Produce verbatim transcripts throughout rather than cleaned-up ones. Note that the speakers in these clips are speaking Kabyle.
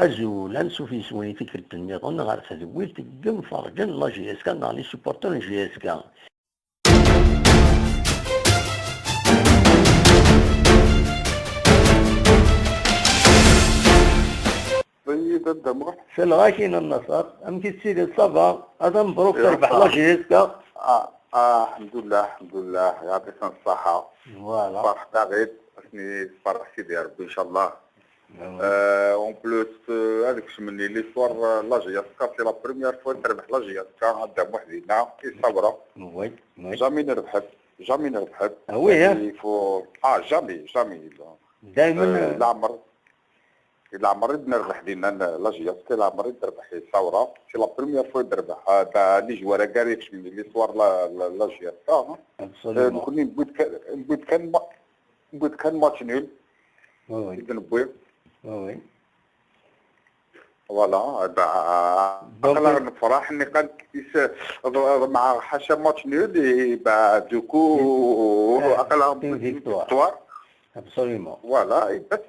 Azul, ansuf yes-wen i tikkelt nniḍen ɣer tedwilt n yimferǧen n la J S K neɣ les supporters n J S K. Selleɣ-ak-in a Nnaṣer, amek i tettiliḍ, ça va? Ad am-mebṛuk terbeḥ la J S K. Ah, ah, alḥemdulillah, alḥemdulillah, yeɛṭi-sen ṣṣaḥa. Voilà. Ferḥ daɣit, asmi tferḥ Sidi Ṛebbi, incallah. Euh, en plus, euh, ad kecmen l'histoire, euh, la J S K, c'est la première fois terbeḥ la J S K, a Dda Muḥ dinna, i ṣṣabra. Oui, oui. Jamais nerbḥet, jamais nerbḥet. Ah oui, hein? Il faut, ah, jamais, jamais. Daymen, euh, euh, leɛmer, leɛmer i d-nerbeḥ dinna, la J S K, leɛmer i d-nerbeḥ i ṣṣabra. C'est la première fois i d-nerbeḥ, ah, da, les joueurs-agi i kecmen l'histoire la, la, la J S K, hein? Absolument. Euh, nekkni newwi-d kan, newwi-d kan ma-, Newwi-d kan match nul. Oui, oui. I d-newwi. Oui, oui. Voilà, eh ben, donc, aql-aɣ nefreḥ, nniqal is-, ḍ-, ḍ-, مع ḥaca match nul, eh ben, du coup, eh, aql-aɣ une victoire. Absolument. Voilà, et ben,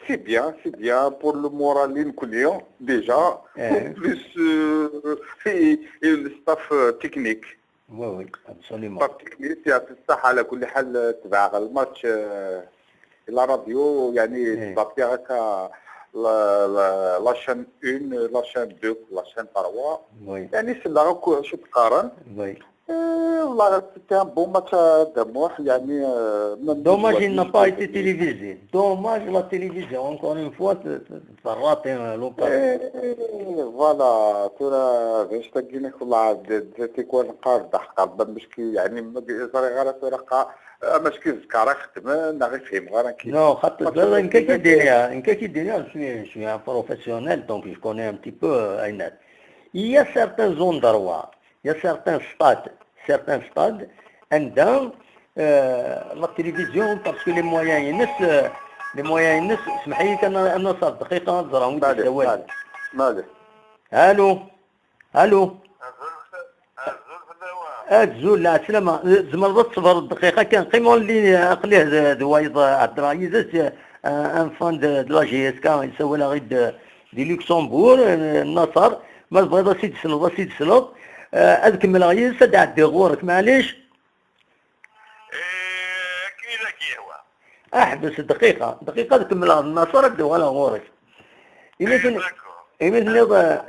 c'est bien, c'est bien pour le moral, nekkni, déjà. Eh. En plus, euh, et, et le staff, euh, technique. Oui, oui, absolument. Parce que c'est ça, على كل حال, تبع الماتش, euh, la radio, يعني, تبع هكا, la, la, la chaîne un, la chaîne deux, la chaîne trois. Oui. يعني, c'est là que je te قارن. Oui. Eh, والله, c'était un bon match, euh, de moi, يعني, euh, même. Dommage, il n'a pas été télévisé. Dommage, la télévision, encore une fois, c'est, c'est, c'est raté, hein, l'occasion. Eh, voilà, tura, باش تلقيني والله, عاد, عاد, تيكون قاصد حق ربي, مشكل, يعني, ما ك-، صار غير فرقة, آه، مشكل زكارة خدمة, نا غير فهم, غير كي. Non, خاطر ما زاد انك كي ديريها, انك كي ديريها, je suis, je suis un professionnel, donc je connais un petit peu, euh, Aynat. Il y a certains endroits, il y a certains stades, certains stades, عندهم, euh, la télévision, parce que les moyens, ينس, euh, les moyens, ينس, اسمح لي, كان أنا صار دقيقة, زرعون. معليش, معليش, معليش. Allô? Allô? Azul, la, السلامة. زعما تصبر دقيقة, كان قيمون لي أقليه د-, دوايض عبد العزيز, euh, un fan de, de la J S K, يسوي لا غيد du Luxembourg, euh, النصر. ما تبغيض أسيد سلوط, أسيد سلوط. Euh, أذ كمل غيس, أد عدي غورك, معليش. إيه، كي ذاك يهوى. أحبس دقيقة, دقيقة, أذ كمل النصر, أد ولا غورك. إيه، إيه، d'accord. إيه، مثل يض-,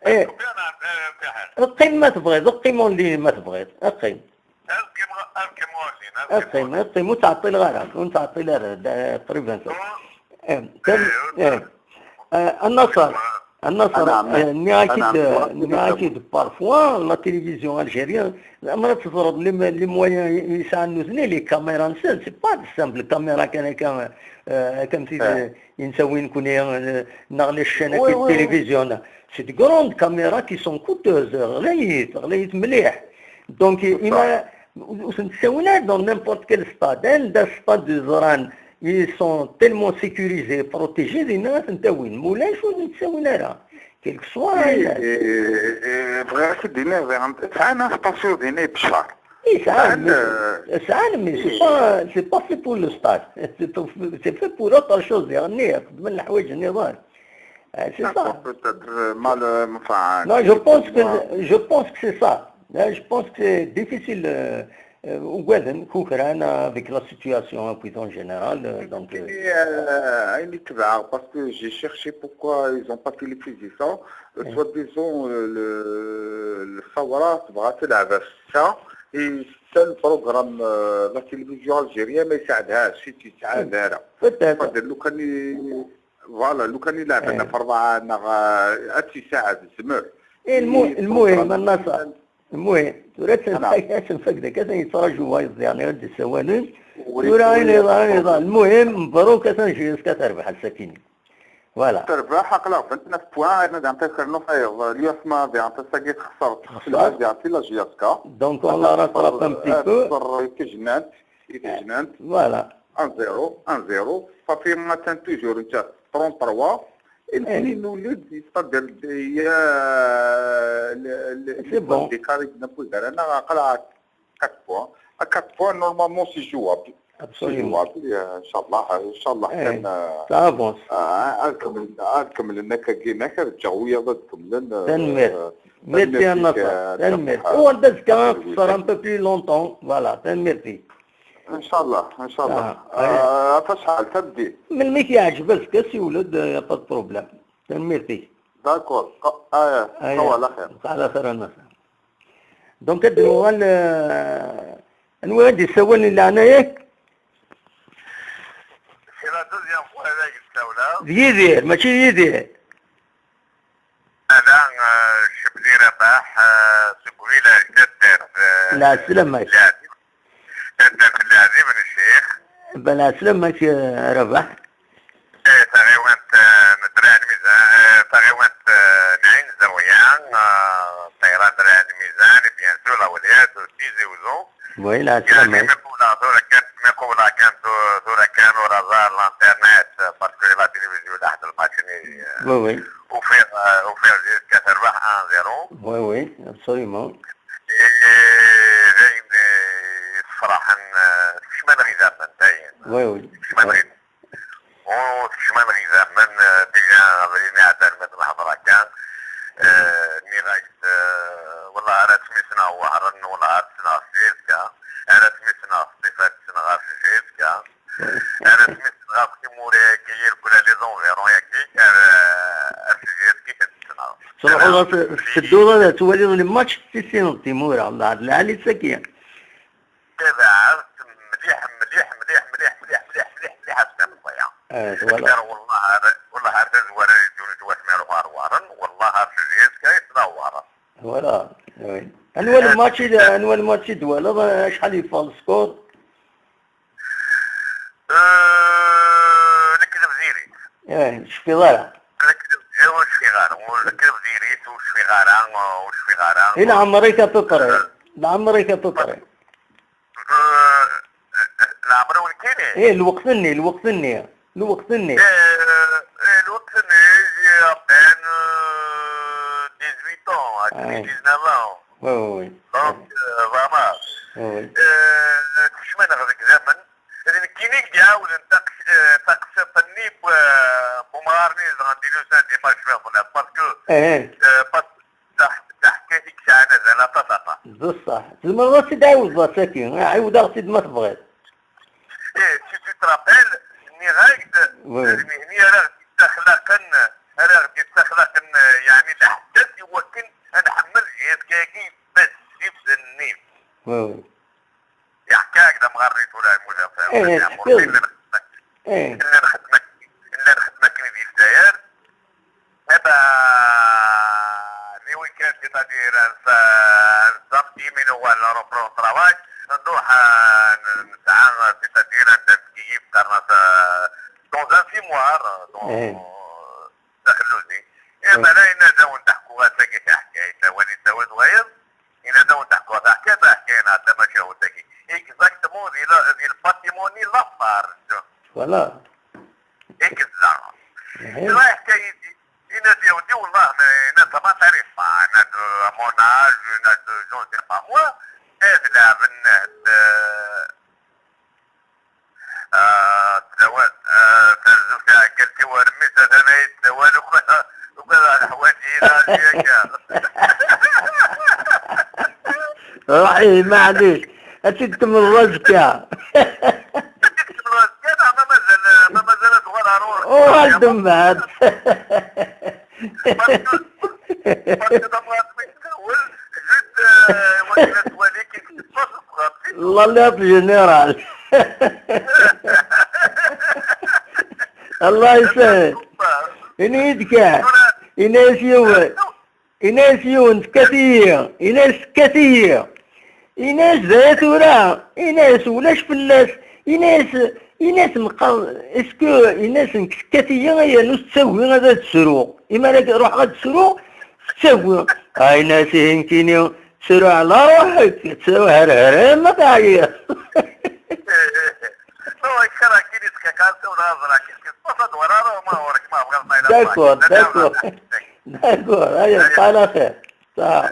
إيه. قيم ما تبغيض, قيم اون لين ما تبغيض, قيم. قيم، قيم، وتعطي الغرض، وتعطي الغرض, آه، تقريبًا. إيه، تم-، إيه. آه، النصر، النصر، نعم. آه، ني أكيد، نعم. ني أكيد، parfois, la télévision algérienne, زعما تضرب les, les moyens يسعى نوزني, les caméras نسن, c'est pas des simples caméras كان، كان, آه، كان في إيه. ينسوين كوني، آه، نغلي الشانة وي، وي، وي. التلفزيون. C'est des grandes caméras qui sont coûteuses, غليت، غليت مليح. Donc, صح. إما وتنساونا dans n'importe quel stade, عند stade زران, ils sont tellement sécurisés, protégés, دينا تنتاوين. مولاش وتنساونا راه. Quel que soit. إيه، إيه، إيه، بغيت دينا زعما، تعال نسباسيو دينا بشار. إيه، سعان، تعال، mais, آه، سعان, mais c'est إيه. Pas, c'est pas fait pour le stade. C'est pas, c'est fait pour autre chose, يعني, من الحوايج النظام. آه، c'est ça. D'accord, peut-être, euh, mal, euh, enfin, non, je pense que, je pense que c'est ça. Là, je pense que c'est difficile, euh, euh, au Guadeloupe, avec la situation, hein, puis en général, euh, donc, euh, et, euh, parce que j'ai cherché pourquoi ils ont pas télévisé ça. Euh, soi-disant, euh, le, le Sawara, c'est vrai, c'est la ça. Et c'est un programme, euh, la télévision algérienne, mais ça a, c'est, ça a, peut-être. Voilà, لو كان ي-، voilà, لو كان يلعب لنا في أربعة، نغ-، هادشي ساعة الزمر. إيه، المو-، المهم، النصر. المهم، ثورة نعم. تنفك ذاك، يتراجعوا وايد، يعني، هاد السوالف. وي، ثورة وي، عيني، وي. عيني، المهم، مبروك، أثناء جي اس كتربح السكينة. Voilà. تربح، أقلع بنت نفس بوان، أنا دعم تاكر نوفايض، اليوم ما دعم تساقي خسرت. خسرت. دعم في لا جي اس كا. Donc, on la rattrape un petit peu. تجنانت، تجنانت. Voilà. un zéro, un zéro. صافي، ما تان توجور أنت trente-trois. إيه. نولد يستقبل، يا، ال-، ال-، c'est bon. ديكاري نقول دار، أنا قلعت quatre points. À quatre points, normalement, c'est jouable. Absolument. Ncallah, ncallah kan, eh, ça avance. Ah, ad kemmlen, ad kemmlen akka ginak, ad ǧǧeɣ wiyaḍ ad kemmlen, eh, tanemmirt. Merci a Nasser. Tanemmirt. U anda azekka ad nqeṣṣer un peu plus longtemps. Voilà, tanemmirt-ik. Ncallah, ncallah. Ah, ɣef acḥal tameddit? Melmi k-yeɛǧeb azekka siwel-d, y a pas de problème. Tanemmirt-ik. D'accord. Aya, aya. Ala xir. Ala xir a Nasser. Donc ad nuɣal, eh, anwa i d-isawalen leɛnaya-k? C'est la deuxième fois ara yessawleɣ. D Yidir, mačči d Yidir. Ala, eh, Cebli Rabaḥ, eh, seg uvilaj taddart, eh, Lɛeslama-k. Taddart n Leɛzib n Ccix. Ba lɛeslama-k, eh, Rabaḥ. Eh, taɣiwant, eh, n Draɛ Lmizan, eh, taɣiwant, eh, n Ɛin Zawiya, eh, ṭṭayra n Draɛ Lmizan, et bien sûr, la Waliat, Tizi Uzzu. Oui, la Yeɛni, ma qubleɣ tura kan, ma qubleɣ kan tu-, tura kan ur aẓar l'internet, eh, parce que la télévision la ḥed lmatch-nni, eh, oui, oui, ufiɣ, eh, ufiɣ juste terbeḥ un zéro. Oui, oui, absolument. Eh, eh, d ayen, eh, yessefraḥen, eh, tekcem-aneɣ idammen, dayen. Oui, oui. Tekcem-aneɣ idammen. Ur tekcem-aneɣ idammen, eh, déjà abrid iɛeddan mi d-nehder akka, eh, nniɣ-ak-d, eh, wellah ar asmi ssneɣ Wehran, wellah ar ssneɣ Sirka, ar asmi ssneɣ Sṭifan, ssneɣ ar Sirka, ar asmi ssneɣ akk timura-agi, irkul les environs-agi, ar, ar Sirka i tent-ssneɣ. Tettruḥuḍ ad, tettedduḍ ad twaliḍ les matchs, tissineḍ timura, mbeɛd lɛali-s-agi. Tabaɛet mliḥ, mliḥ, mliḥ, mliḥ, mliḥ, mliḥ, mliḥ, mliḥ, a Sna Meẓẓaya. Eh, twala. Kker, wellah ar, wellah ar tazwara di ddunit wasmi ara uɣeɣ Wehran, wellah ar tezhirt kan i ssneɣ Wehran. Voilà, oui. Anwa lmatch i d, anwa lmatch i d-twalaḍ, acḥal yeffeɣ lskur? Eh, lekdeb diri-t. Eh, ur tecfiḍ ara? Lekdeb, eh, ur cfiɣ ara. Ur, lekdeb diri-t, ur cfiɣ ara, ur cfiɣ ara. I leɛmer-ik à peu près? Leɛmer-ik à peu près? Eh, leɛmer-iw nekkini? Eh, lweqt-nni, lweqt-nni, lweqt-nni. Eh, eh, lweqt-nni, j'ai à peine, euh, dix-huit ans, à dix-neuf ans. Oui, oui, oui. Donc, euh, vraiment. Oui, oui. Euh, tekcem-aneɣ deg idammen. D nekkini i d-iɛawden taqs-, eh, taqsiṭ-nni n, eh, n umɣar-nni izedɣen di Lausanne, di Macheville, parce que, eh, parce que taḥ-, taḥkayt i yesɛan azal aṭas, aṭas. D ṣṣeḥ. Tzemreḍ ad tt-id-tɛiwdeḍ ass-agi. Ɛiwed-aɣ-tt-id ma tebɣiḍ. Eh, si tu te rappelles, nniɣ-ak-d, oui, d nitni ara ɣ-d-yettaxlaqen, ara ɣ-d-yettaxlaqen, eh, yeɛni leḥjaj i wakken ad nḥemmel J F K-agi bas s ibden-nni. Oui, oui. Yeḥka-ak-d amɣar-nni tura yemmut ɣef, eh, llan xeddmen, eh, llan xeddmen, llan xeddmen akken di Lezzayer. Eh ben, les week-ends, c'est-à-dire, euh, un samedi, mi nuɣal, on reprend le travail, nruḥ, euh, n-, nesɛa, c'est-à-dire, anda nettkeyyif, qqaren-as, euh, dans un fumoir, euh, dans, eh, daxel n lusni. Eh ben, la, yenna-d ad wen-d-ḥkuɣ ass-agi taḥkayt, wali ttawad wayeḍ, yenna-d ad wen-d-ḥkuɣ taḥkayt, taḥkayt neɣ tamacahut-agi. Exactement, di la, di lbatimun-nni Lafarge. Voilà. I yezdeɣ. Eh. Yenna-d, yenna-d, ya udi, wallah, ma, yenna-d, ça m'intéresse pas. Yenna-d, à mon âge, yenna-d, je ne sais pas moi. Eh, d leɛben, d, ah, d awal, ah, tarzeft iɛeggal tiwarmit, atan ay d awal, ugadeɣ leḥwayeǧ-ina akka. Ruḥ, ihi, maɛlic. Ad tt-id-temleḍ azekka. Ad tt-id-temleḍ azekka, neɣ ma mazal, ma mazal ad tuɣal ɣer ɣur-k? Uɣal-d mbeɛd. Parce que, parce que tamɣart mi tnawel, juste, euh, wakken ad twali kif teṭṭef, la, la général. Allah yesahel. Ini-yi-d kan. Ini-as yiwen. Ini-as yiwen, tekkat-iyi. Ini-as, tekkat-iyi. Ini-as, d aya tura. Ini-as, ulac fell-as. Ini-as, ini-as, meqqar, est-ce que, ini-as, nekk tekkat-iyi, yernu tettagi ad, ad sruɣ. Imi ara ruḥeɣ ad sruɣ, tettagi. Ah, ini-as, ihi nekkini, sruɣ ɛla ruḥek, sruɣ herher, ma teɛyiḍ. D'accord, d'accord. D'accord, allez, bqa ɛla xir. Sawa.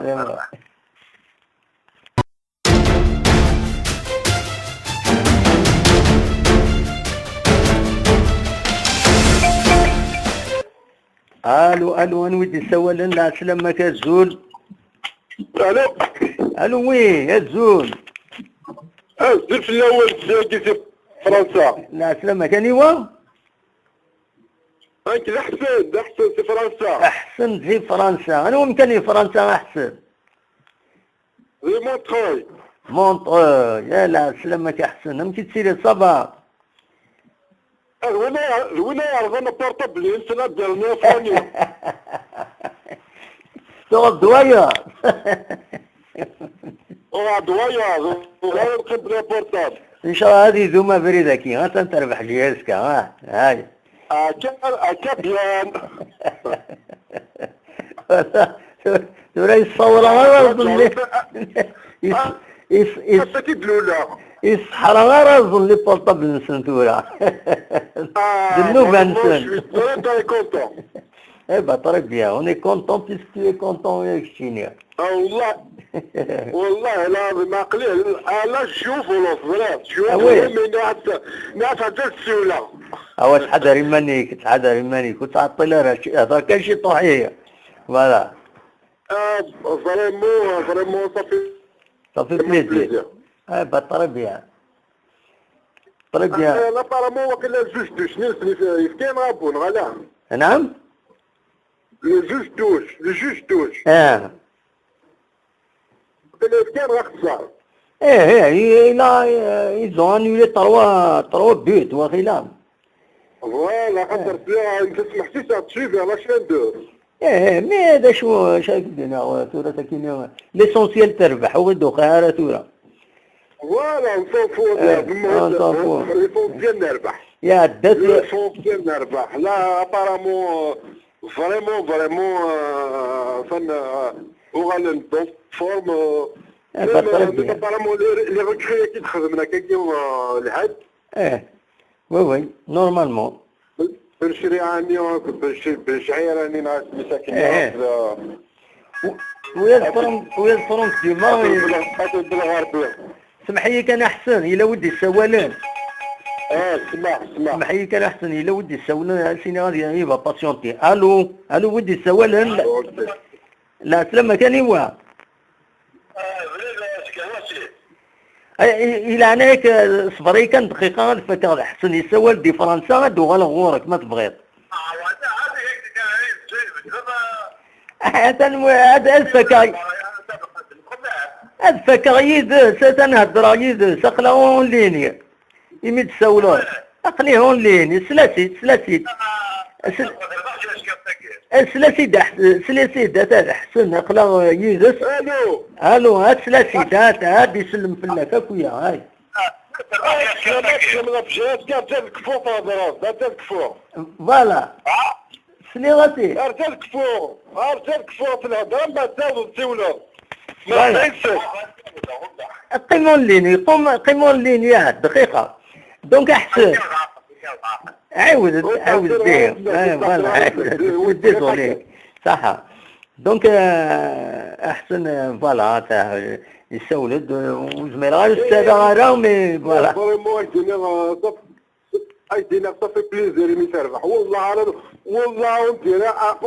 Yalla. Allô, allô, anwa i d-yessawalen? Lɛeslama-k, azul. Allô. Allô, oui, azul. Azul fell-awen, dagi si Fransa. Lɛeslama-k, aniwa? Nekk d Ḥsen, d Ḥsen si Fransa. Ḥsen di Fransa. Anwa amkan di Fransa, a Ḥsen? Di Montreuil. Montreuil, ya lɛeslama-k a Ḥsen. Amek i tettiliḍ, ça va? Ah, d win ay, d win ay yerẓan aportabl-ines la dernière fois-nni. Tuɣeḍ-d wayeḍ. Uɣeɣ-d wayeḍ, uɣeɣ-d qibla portable. Ncallah ad idum abrid-agi, atan terbeḥ J S K, ah, hay. Akka, akka bien. Tura yessawel ara ẓelli. Is, is, is, Ass-agi d-luleɣ. Isseḥra ara ẓelli portable-nsen tura. Ah, d nnuba-nsen. Vraiment, je suis très, très content. Eh ben, très bien. On est content puisque tu es content, eh, keččini. Ah, والله. والله العظيم عقلي على الجيو فولو، فرير. جيو Ah, oui. فولو، mais نعرف، نعرف هذا السيولة. Awa, ttḥadar iman-ik, ttḥadar iman-ik, ur ttɛeṭṭil ara, ci-, hḍer kan ciṭuḥ-iyi. Voilà. Ah, vraiment, vraiment, ça fait Ça fait plaisir. plaisir. Eh ben, très bien. Très bien. Ah, apparemment, waqila le juge douche-nni yefkan rabun, voilà. نعم؟ Le juge douche, le juge douche. Ah. Waqila yefkan axeṣṣar. Eh, eh, il a, euh, ils ont annulé trois, trois buts, waqila. Voilà, خاطر سمعت سمعتي ça suit vers la chaîne deux. Eh, eh, mais d acu, acu ara k-d-iniɣ, tura, sakini, l'essentiel terbeḥ, ur d-tuqiɛ ara tura. Voilà, on s'en fout, Eh, on s'en fout. L'essentiel nerbeḥ. Iɛedda-t. L'essentiel nerbeḥ. Là, apparemment, euh, vraiment, vraiment, euh, fan, euh, uɣalen en forme, euh, Eh, même, pas très euh, bien. Apparemment, les, les recrues qui تخدم هكاكي, euh, الحد. Eh. Oui, oui, normalement. Bel-, Belcri, Annie, Belcri, Belcri, Annie, ناس مساكن, Eh, eh. ناس, euh, ويا الفرونت، ويا الفرونت ديما. Bel-, Belcri. سمح لي كان أحسن، إلا ودي السوالين. Eh, سمح, سمح. سمح لي كان أحسن، إلا ودي السوالين، سيني غادي يبقى باسيونتي. ألو، ألو، ودي السوالين. أوكي. لا، سلامة، كان هو. Ay, i, i leɛnaya-k, ṣber-iyi kan dqiqa, ad fakeɣ d Ḥsen yessawal di Fransa, ad d-uɣaleɣ ɣur-k, ma tebɣiḍ. Atan, ad, ad fakeɣ, ad fakeɣ yid-s, atan heddreɣ yid-s, aql-aɣ en ligne. Imi d-tsawleḍ, aql-i en ligne, sla-t-id, sla-t-id. Sl-, sla-t-id, sla-t-id, atan Ḥsen, aql-aɣ yid-s. Alo. Alo, ha, sla-t-id, ha, ha, ad isellem fell-ak, akuya, hay. Ah, selamat, selamat ɣef J S K, ata d kfu tehḍreḍ, ata d kfu. Voilà. Sliɣ-as-id. Ar ta d kfu, ar ta d kfu, s lhedra, mbaɛd taweḍ tsiwleḍ. Ma Voilà. Qqim en ligne, qqim, qqim en ligne, ya, dqiqa. Donc, Ḥsen. Ɛiwed, ɛiwed, eh, voilà, désolé. Ṣaḥa. Donc, euh, Ḥsen, euh, voilà, ta, yessawel-d, euh, ur zmireɣ ara ad ssadaɣ ara, mais voilà. Vraiment, ad k-d-iniɣ, euh, ad k-d-iniɣ, ça fait plaisir imi terbeḥ. Wallah, ara, wallah, on dirait, ah,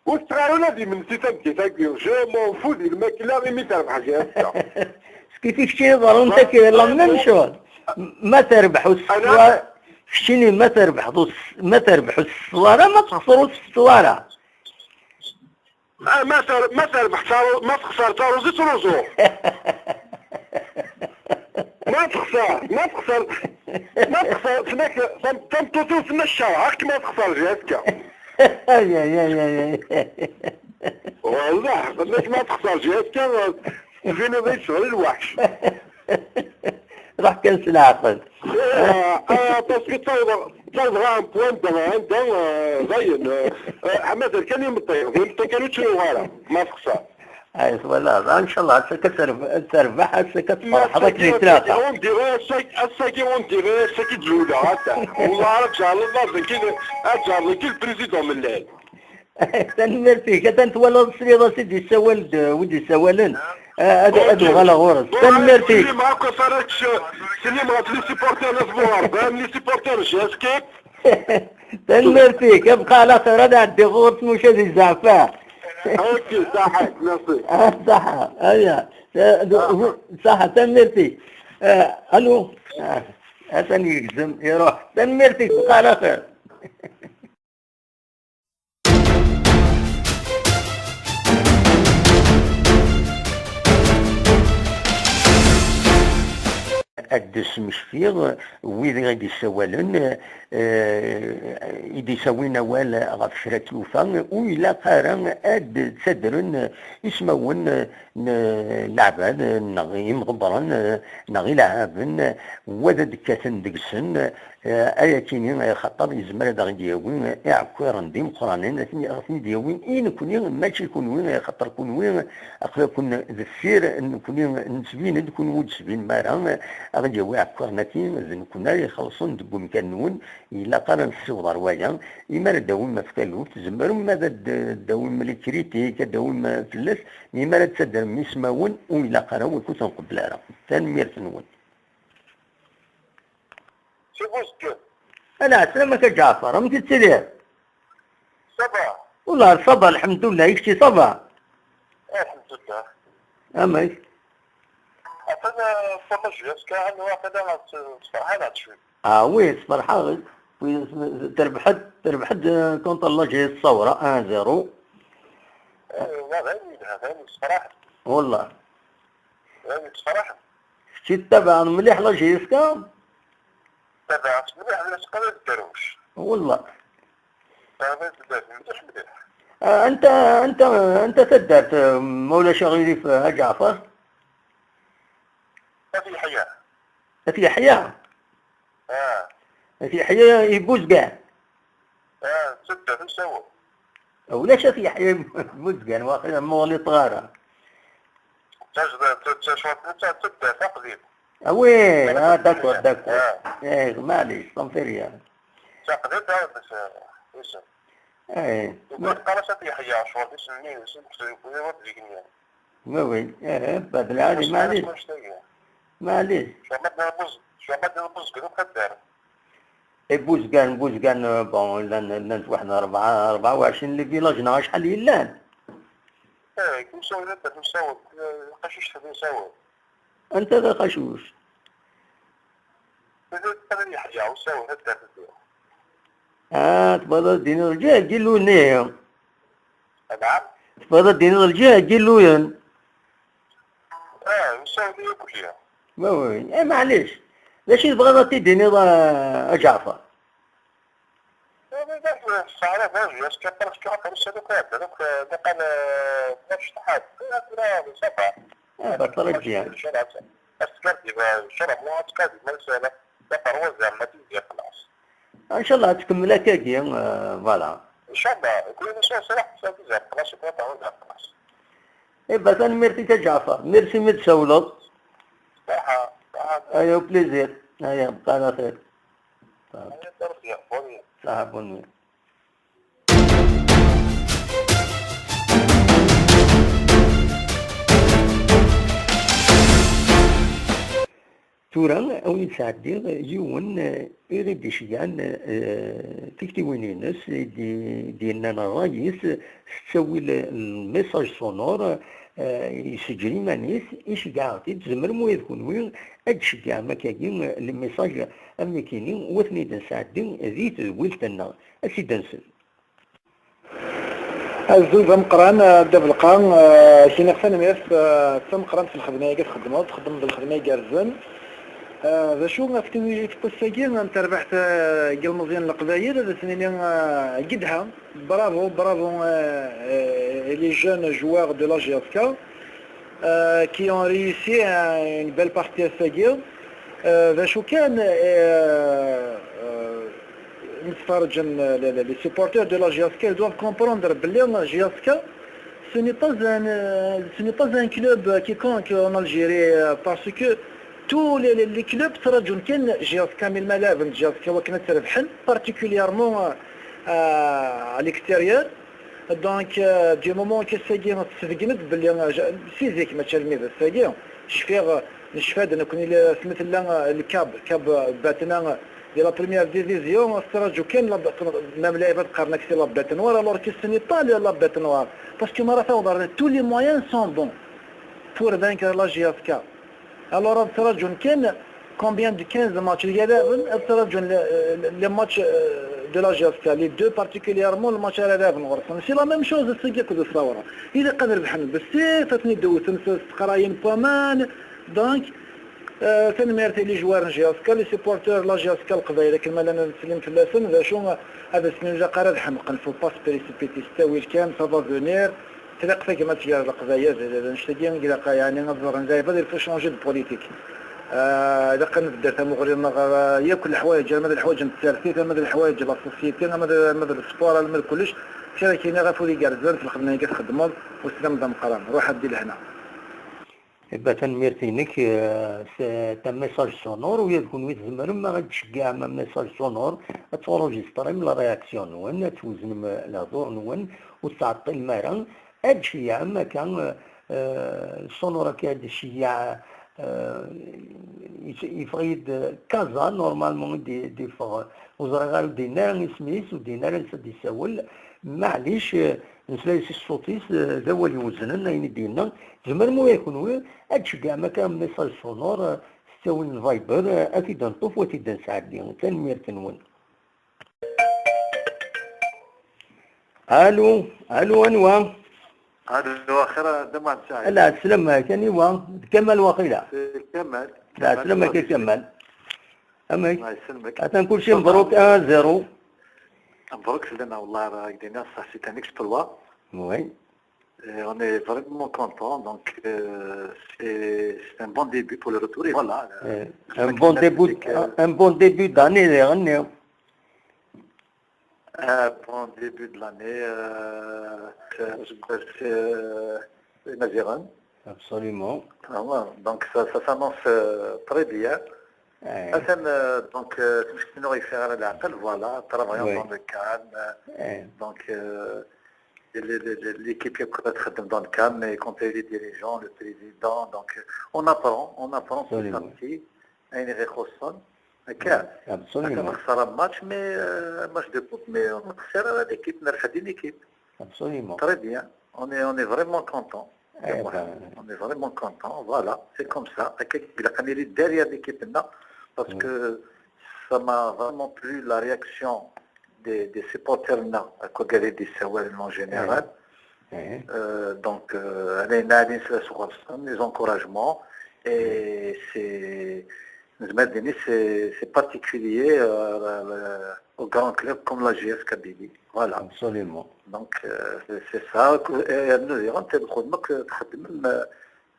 ur tetteɣ ara ula d imensi tameddit-agi. Je m'en fous di lmakla imi terbeḥ J S K. Kif i keččini ḍerrunt-ak la même chose. Ma terbeḥ ur tsetteḍ ara, keččini ma terbeḥ ur s-, ma terbeḥ ur tsetteḍ ara, ma texṣer ur tsetteḍ ara. Ah, ma ter-, ma terbeḥ taru-, ma texṣer taruẓi truẓu. Ma texṣer, ma texṣer, ma texṣer, tenna-k tam-, tameṭṭut-iw tenna-k kerheɣ-k ma texṣer J S K. Ay, ay, ay, ay, ay. Wallah, tenna-k ma texṣer J S K, tefiniḍ i ccɣel lweḥc. Ruḥ kan s leɛqel. Ah, ah, parce que ttawḍeɣ, ttawḍeɣ ɣer un point de, anda, ah, dayen, ah, ah, amater kan imeṭṭi, d imeṭṭi kan ur ttruɣ ara, ma texṣer. Ay, twalaḍ, ncallah, ass-a ad terb-, ad terbeḥ, ass-a ad tferḥeḍ akken i tlata. On dirait ass-agi, ass-agi, on dirait ass-agi d-luleɣ, ata. Wallah, ad tjerreḍ, ad tjerreḍ, ad tjerreḍ, ki le président mellal. Tanemmirt-ik. Atan twalaḍ, tesliḍ-as i d-yessawal-d, wi d-yessawalen. Ah, ad, ad uɣaleɣ ɣur-s. Tanemmirt-ik. Slimeɣ akk afarak, slimeɣ ɣef les supporters n At Buɣerban, les supporters J S K. Tanemmirt-ik, abqa ɛla xir, ad ɛeddiɣ ɣur-s muca di zzeɛfa. Ok, ṣaḥa, merci. Ah, ṣaḥa, aya. Eh, d-, ah, ṣaḥa, tanemmirt-ik. Eh, alo? Ah, atan yegzem, iruḥ. Tanemmirt-ik, abqa ɛla xir. Ad d-smektiɣ wid i d-issawalen, eh, i d-issawin awal ɣef kra n tyufa, ur ilaq ara ad ttadren ismawen n leɛbad neɣ imḍebbren neɣ ileɛɛaben, wa d ad d-kkaten deg-sen, eh, ayakini, eh, xaṭer yezmer ad aɣ-d-yawi iɛekkiren d imeqqranen, ad ten-, ad ten-id-yawi i nekni, mačči kunwi, eh, xaṭer kunwi aql-aken deffir, nekni nettbin-d, kunwi ur d-tbinem ara, eh, aɣ-d-yawi iɛekkiren-agi, d nekni ara ixellṣen deg umkan-nwen, ilaq ara nessiweḍ ar waya, imi ara d-tawim ɣef taluft, tzemrem ad d-, d-tawim les critiques, ad d-tawim fell-as, imi ara d-tadrem ismawen, ur ilaq ara, ur ken-nqebbel ara. Tanemmirt-nwen. Si Buzgan. Ala, ɛeslama-k a Ǧaɛfar, amek i tettiliḍ? Ça va. Wallah, ça va, lḥemdullah, i kečči, ça va? Alḥemdulillah. Amek? Atan, eh, tama JSK, anwa aql-aɣ s-, sferḥan-aɣ-d cwi. Ah oui, sferḥeɣ-d. Terbeḥ-d, terbeḥ-d, eh, contre la J S Ṣawra, un zéro. Eh, wa d ayen yelha, d ayen yessefraḥen. Wallah. D ayen yessefraḥen. Kečč tettabaɛeḍ mliḥ la J S K? Tabaɛeɣ-tt mliḥ, la teqqar ad tderwec. Wallah. Tabaɛeɣ-tt mliḥ, mliḥ. Ah, anta, anta, anta taddart, eh, ma ulac aɣilif, eh, a Ǧaɛfar? At Yeḥya. At Yeḥya? Ah. At Yeḥya i Buzgan? Ah, d taddart n Sawa. Ulac At Yeḥya i Buzgan, waqila ma ɣliṭeɣ ara. D taj-, d taj-, d taj-, d taddart taqdimt. Ah oui, ah, d'accord, d'accord. Ah. Eh, maɛlic, tant pis. Taqdimt, ah, bas, ah, isem. Eh. Ukan qqar-as At Yeḥya, ccɣel isem-nni, isem n zik-nni. Oui, oui, eh, bad lɛali, maɛlic. Maɛlic. Ccɣel ma d-nbuz-, ccɣel ma d-nbuzgen akk taddart. E Buzgan, Buzgan, euh, bon, llan, llan waḥed rebɛa, rebɛa u ɛecrin les villages neɣ acḥal yellan? Eh, Timsawin, anta Timsawin, eh, taqacuct Timsawin. Anta taqacuct? Tella Yeḥya, Usawen, anta teddi? Ah, tebɣiḍ ad d-tiniḍ lǧiha n Gilluyen ihi? Anɛam? Tebɣiḍ ad d-tiniḍ lǧiha n Gilluyen? Ah, Usawen i kulli. Ma oui, eh, maɛlic. D acu i tebɣiḍ ad t-id-tiniḍ a, a Ǧaɛfar? Tesɛa baba-s, parce que parce que ussan akk iɛeddan akk, eh, niqal, eh, ma tecṭeḥ-d, eh, tura ça va. Eh, baṭel a Ǧihan. As-tgardib, eh, ncallah, ad tgardib, ma yesɛa d aqerwa zeɛma tizi xlaṣ. Ncallah ad tkemmel akkagi, eh, voilà. Ncallah, kul ass sraḥ tizi xlaṣ, kul aqerwa zeɛma xlaṣ. Eh, bah, tanemmirt-ik a Ǧaɛfar. Merci mi d-tsawleḍ. Ṣaḥa, ṣaḥa. Aya, au plaisir. Aya, bqa ɛla xir. Ṣaḥa. Aya, Rebbi, bonne nuit. Ṣaḥa, bonne nuit. Tura, a wen-d-sɛeddiɣ yiwen, eh, i ɣ-id-iceggɛen, eh, tiktiwin-ines, i d-, d-yennan ṛṛay-is s ttawil, eh, n message sonore, eh, yesseǧǧer iman-is, iceggeɛ-aɣ-t-id, tzemrem ula d kenwi ad d-tceggɛem akkagi, eh, les messages am nekkini, u ad ten-id-nesɛeddi di tedwilt-nneɣ. Ad tt-id-nsel. Azul d ameqqran, a Dda Belqa, eh, k-iniɣ tanemmirt, eh, d tameqqrant s lxedma-agi txeddmeḍ, txeddmeḍ lxedma igerrzen. Eh, d acu ɣef tiwilit n wass-agi n terbaɛt, eh, n yilmeẓyen n Leqbayel, ad as-nini, eh, gedha, bravo, bravo, eh, eh, les jeunes joueurs de la J S K, euh, qui ont réussi, euh, une belle partie ass-agi. Euh, d acu kan, euh, euh, netferrǧen, euh, les, les, les supporters de la J S K, ils doivent comprendre belli J S K, ce n'est pas un, euh, ce n'est pas un club quiconque en Algérie, euh, parce que tous les, les, les clubs ttraǧun kan J S K, mi lmalaɛeb n J S K wakken ad tt-rebḥen, particulièrement, euh, à, à l'extérieur. Donc, euh, du moment que ass-agi tesbeggen-d belli, euh, j-, si zik, mačči almi d ass-agi, cfiɣ, euh, necfa-d nekkni, asmi tella, euh, lkab, kab, euh, batna, euh, Di la première division, tettṛaǧu kan la, même lɛibad qqaren-ak c'est la bête noire, alors que ce n'est pas la, la bête noire. Parce que ma ara tawḍeḍ, tous les moyens sont bons pour vaincre la J S K. Alors, ad ttṛaǧun kan combien de quinze matchs, ad ttṛaǧun les, les matchs, euh, de la J S K, les deux particulièrement, le match ara lɛiben ɣur-sen. C'est la même chose, ass-agi akked Ṣṣawra. Ilaq ad rebḥen bessif, ad ten-id-wten s, s teqrayin n waman. Donc, euh, tanemmirt i les joueurs n J S K, les supporters n la J S K Leqbayel, akken ma llan ad nsellem fell-asen, d acu, ad asen-nini ilaq ara ad ḥemqen, faut pas se précipiter, s ttawil kan, ça va venir. Tlaq tagmat gar Leqbayel d, d, d annect-agi, ilaq, yeɛni, ad ẓren lɛibad, il faut changer de politique. Ah, ilaq ad nbedder tamuɣli-nneɣ, ah, yakk leḥwayeǧ, ama d leḥwayeǧ n tsertit, ama d leḥwayeǧ n la société, ama d, ama d le sport, ama d kullec. Kra kini ɣef wid igerrzen f lxedma-agi txeddmeḍ, uslam d ameqqran. Ruḥ ad di lehna. Iba, tanemmirt-inek, eh, s, ta message sonore, u yad kunwi tzemrem ad d-tceggɛem am message sonore, ad tenregistrem la réaction-nwen, ad tweznem, eh, lehdur-nwen, ur tettɛeṭṭilem ara, ad d-tceggɛem akka, eh, eh, sonore akka ad d-tceggɛem, eh, yef-, yeffeɣ-iyi-d Kaza, normalement, i d-, i d-yeffeɣ, ur ẓriɣ ara, ur d-yenni ara isem-is, ur d-yenni ara ansa d-yessawel, maɛlic, eh, nesla-as i ṣṣut-is, eh, d awal iweznen, ayen i d-yenna. Tzemrem ula d kunwi ad d-tceggɛem akka message sonore, eh, s ttawil n Viber, eh, ad t-id-neṭṭef u ad t-id-nesɛeddi. Tanemmirt-nwen. Alu, alu, anwa? Alu, axir, d Aman Saɛid. Ala, sslam-ak, aniwa? D Kamal waqila? C'est Kamal. Ala, sslam-ak a Kamal. Amek? Allah yesselmek. Atan kulci mebruk, un zéro. Mebruk fell-aneɣ, wallah, rah ak-d-iniɣ, ça, c'est un exploit. Oui. Et on est vraiment content, donc, euh, c'est, c'est un bon début pour le retour, et voilà. Eh, un bon début, un, un bon début d'année, d ayen-nni. Un bon début de l'année, euh, c'est, c'est, euh, Imaziɣen. Absolument. Ah ouais, donc ça, ça s'annonce, euh, très bien. Eh. Atan, euh, donc, euh, ur yeffiɣ ara leɛqel, voilà, travaillant dans le calme, euh, donc, euh, les, les, les, l'équipe est prête à dans le calme, y compris les dirigeants, le président, donc, euh, on apprend, on apprend petit à petit. Ayen i ɣ-ixuṣṣen, akka. Absolument. Akka nexṣer un match, mais, euh, un match de coupe, mais ur nexṣir ara l'équipe, nerbeḥ-d une équipe. Absolument. Très bien. On est, on est vraiment content. Eh ben. On est vraiment content. Voilà, c'est comme ça. Akka ilaq ad nili derrière l'équipe-nneɣ, parce que ça m'a vraiment plu la réaction des, des supporters-nneɣ, akk wigad i d-yessawalen en général. Euh, donc, euh, ayen i nesla sɣur-sen, les encouragements, et c'est, nezmer ad d-nini, c'est, c'est particulier, euh, au grand club comme la J S Kabylie. Voilà. Absolument. Donc, euh, c'est, c'est ça. Et nous, on a fait le,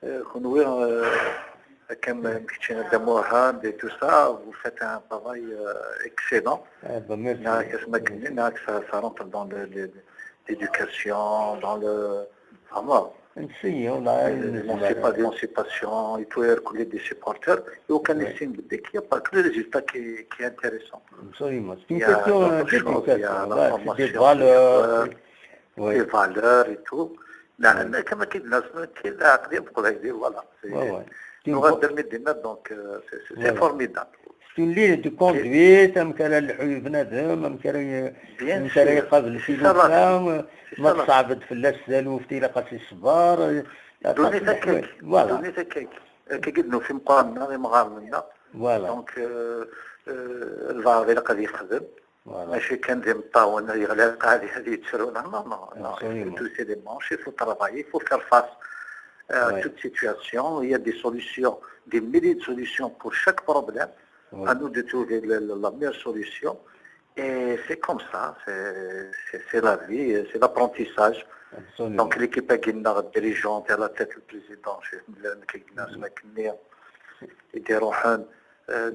euh, Kunwi, euh, comme, euh, Kichin Damohan et tout ça, vous faites un travail, euh, excellent. Eh ben, merci. Là, qu'est-ce que je dis, là, que ça, ça rentre dans le, le, l'éducation, dans le, vraiment, l'émancipa-, l'émancipation, et tout, et les supporters. Et aucun signe de qu'il n'y a pas que le résultat qui, qui est intéressant. Absolument. C'est une question, euh, d'autres choses, il y a la formation, il y a, euh, les valeurs et tout. Là, mais comme qu'il y a, c'est, voilà. C'est, donc, euh, c'est, c'est, c'est formidable. C'est une ligne de conduite, amek ara nḥuy bnadem, amek ara y-, amek ara iqabel tilufa, ma tṣeɛbed fell-as taluft, ilaq ad s-iṣber. Voilà. Voilà. Donc, euh, euh, lbeɛḍ ilaq ad yexdem. Voilà. Mačči kan d imeṭṭawen, yeɣli lqaɛa ad yettru. Non, non, non, non. Absolument. Il faut trousser les manches, il faut travailler, il faut faire face à toute situation. Il y a des solutions, des milliers de solutions pour chaque problème. À nous de trouver le, le, la meilleure solution. Et c'est comme ça, c'est, c'est, c'est la vie, c'est l'apprentissage. Absolument. Donc l'équipe-agi, la dirigeante, à la tête, le président, Cheikh Mouloud Kegnas, Makni, et des Rohan, euh,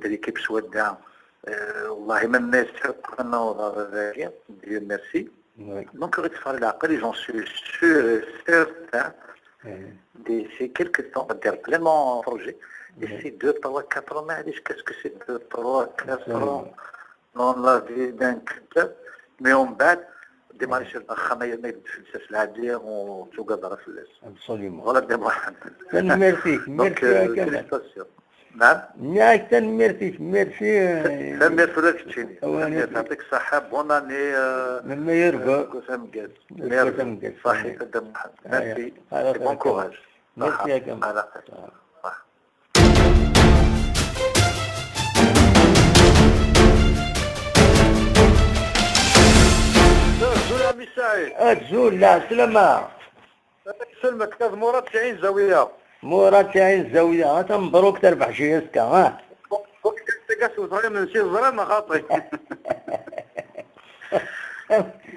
l'équipe Swadda, euh, والله ما الناس حقنا وضع ذلك، Dieu merci. Donc, ils sont sûrs et certains, d'ici quelques temps, on va dire pleinement en projet, d'ici deux, trois, quatre ans, mais qu'est-ce que c'est deux, trois, quatre ans dans la vie d'un club, mais on bat des matchs, on tourne. Absolument. Voilà, merci, merci à Kamal. Félicitations. نعم. Nniɣ-ak tanemmirt-ik, merci. Tanemmirt ula d keččini. Tanemmirt, يعطيك الصحة, bonne année. Meilleur vœu. Deg wass ameggaz. Deg wass ameggaz. Merci, Dda Muḥend. Merci. Et bon courage. Merci à toi. Azul a mmi Saɛid. Azul, lɛeslama. Selmek, d Murad si Ɛin Zawiya. Murad si Ɛin Zawiya, ata mebruk, terbeḥ J S K, ha? Ur k-ttagass ur teẓriḍ si ẓriɣ neɣ xaṭi.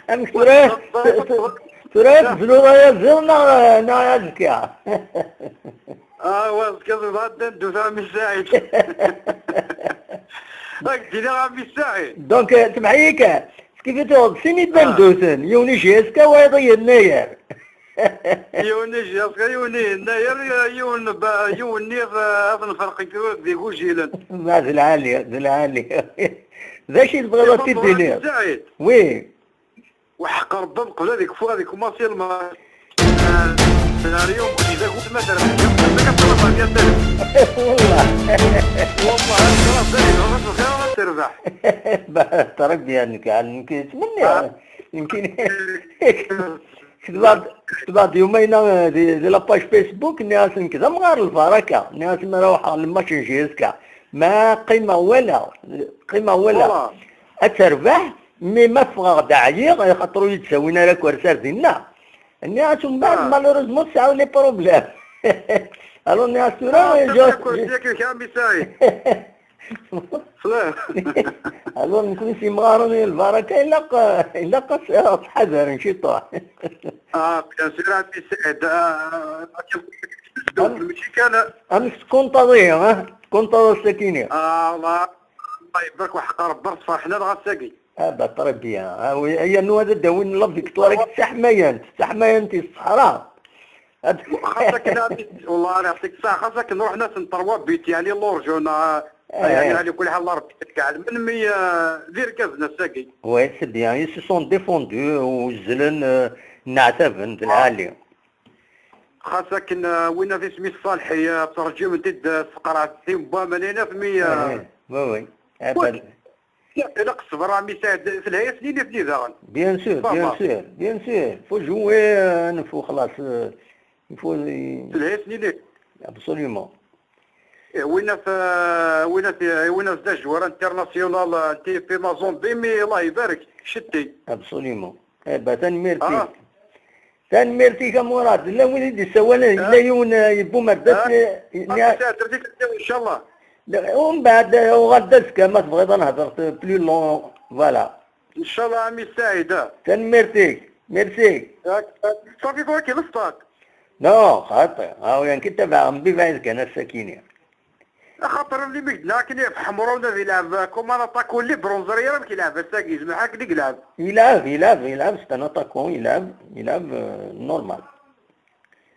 Amek tura, tura tezluḍ ayaziḍ neɣ, neɣ azekka? Ah, wa azekka ẓriɣ ad d-ddu a mmi Saɛid. Ad k-d-iniɣ a mmi Saɛid. Donc, semḥ-iyi kan, kif i tuɣeḍ sin idanduten, yiwen i J S K, wayeḍ i Yennayer. Yiwen i J S K, yiwen i Yennayer, yiwen ba-, yiwen niḍ, eh, ad nferq deg igujilen. Ma d lɛali, d lɛali. D acu i tebɣiḍ ad t-id-tiniḍ? Saɛid. Oui. Weḥq Rebbi, qbel ad ikfu, ad ikumaṣi lma-, eh, ar yum, kečč d agut ma terbeḥ, yum, ma terbeḥ, yum, ma terbeḥ. Wallah. Wallah, ad terbeḥ, ad terbeḥ. Bah, très bien, nekk, nekk, ttmenniɣ. Ah. Nekk, Ketbeɣ-d, ketbeɣ-d yumayna, eh, di, di la page Facebook, nniɣ-as nekk d amɣar n lbaraka, nniɣ-as mi ara ruḥeɣ le match n J S K, ma qqimeɣ wala, qqimeɣ wala. Ad terbeḥ, mi ma ffɣeɣ-d ɛyiɣ, axaṭer ur yi-d-ttawin ara akersi ar dinna. Nniɣ-as umbeɛd, malheureusement, tesɛiḍ les problèmes. Alors nniɣ-as tura, je- Alors, nekkni s yimɣaren i lbaraka, ilaq, ilaq ad s-, ad ttḥadaren ciṭuḥ. Ah, bien sûr, a mmi Saɛid, ah, akken mačči kan. Amek tkunṭaḍ ihi, ha? Tkunṭaḍ ass-akini? Ah, Allah, Allah ibarek, weḥq Rebbi, ferḥen-aɣ ass-agi. Ah, bah, très bien. Ah, oui, yernu ad d-awin la victoire, d taḥmayant, d taḥmayant i ṣṣeḥra. Xas akken, wallah, ara yɛṭik ṣṣeḥ, xas akken ruḥen-asen trois buts, yeɛni l'orjuna, yeɛni, ɛla kulli ḥal, Rebbi yeɛlem, mi, eh, d irgazen ass-agi. Oui, c'est bien, ils se sont défendus, uzzlen, eh, nneɛtaben, d lɛali. Xas akken, eh, win ad isem-is Ṣalḥi, eh, terǧim-t-id, eh, sqerɛet-t-im waman-inaf, mi, eh, oui, oui. Ilaq ṣṣber, a mmi Saɛid, telha-yasen i nitni daɣen. Bien sûr, bien sûr, bien sûr. Faut jouer, euh, nfu xlaṣ, euh, il faut, euh, telha-yasen i nitni. Absolument. Eh, win af, eh, win af, eh, win af d ajwar international, eh, T F P Mazembe, mi Allah ibarek, cetti. Absolument. Eh ben, tanemmirt-ik. Ah. Tanemmirt-ik a Murad. Llan wid i d-issawalen, yella yiwen, eh, yewwi-d ar das, eh, inchallah. Umbeɛd, eh, uɣal-d azekka ma tebɣiḍ ad nehder, eh, plus long, voilà. Inchallah, a mmi Saɛid. Tanemmirt-ik. Merci. Yak, eh, ṣafi tura ki lestad. Non, xaṭi. Ah, oui, nekk tabaɛ, mbi bɛid kan ass-akini. Axaṭer imi i k-d-nniɣ akken ɣef Ḥemrun ad ilɛeb comme un attaquant libre, ur neẓri ara amek ilɛeb ass-agi, yezmer akken i ilɛeb. Ilɛeb, ilɛeb, ilɛeb, c'est un attaquant, ilɛeb, ilɛeb, euh, normal.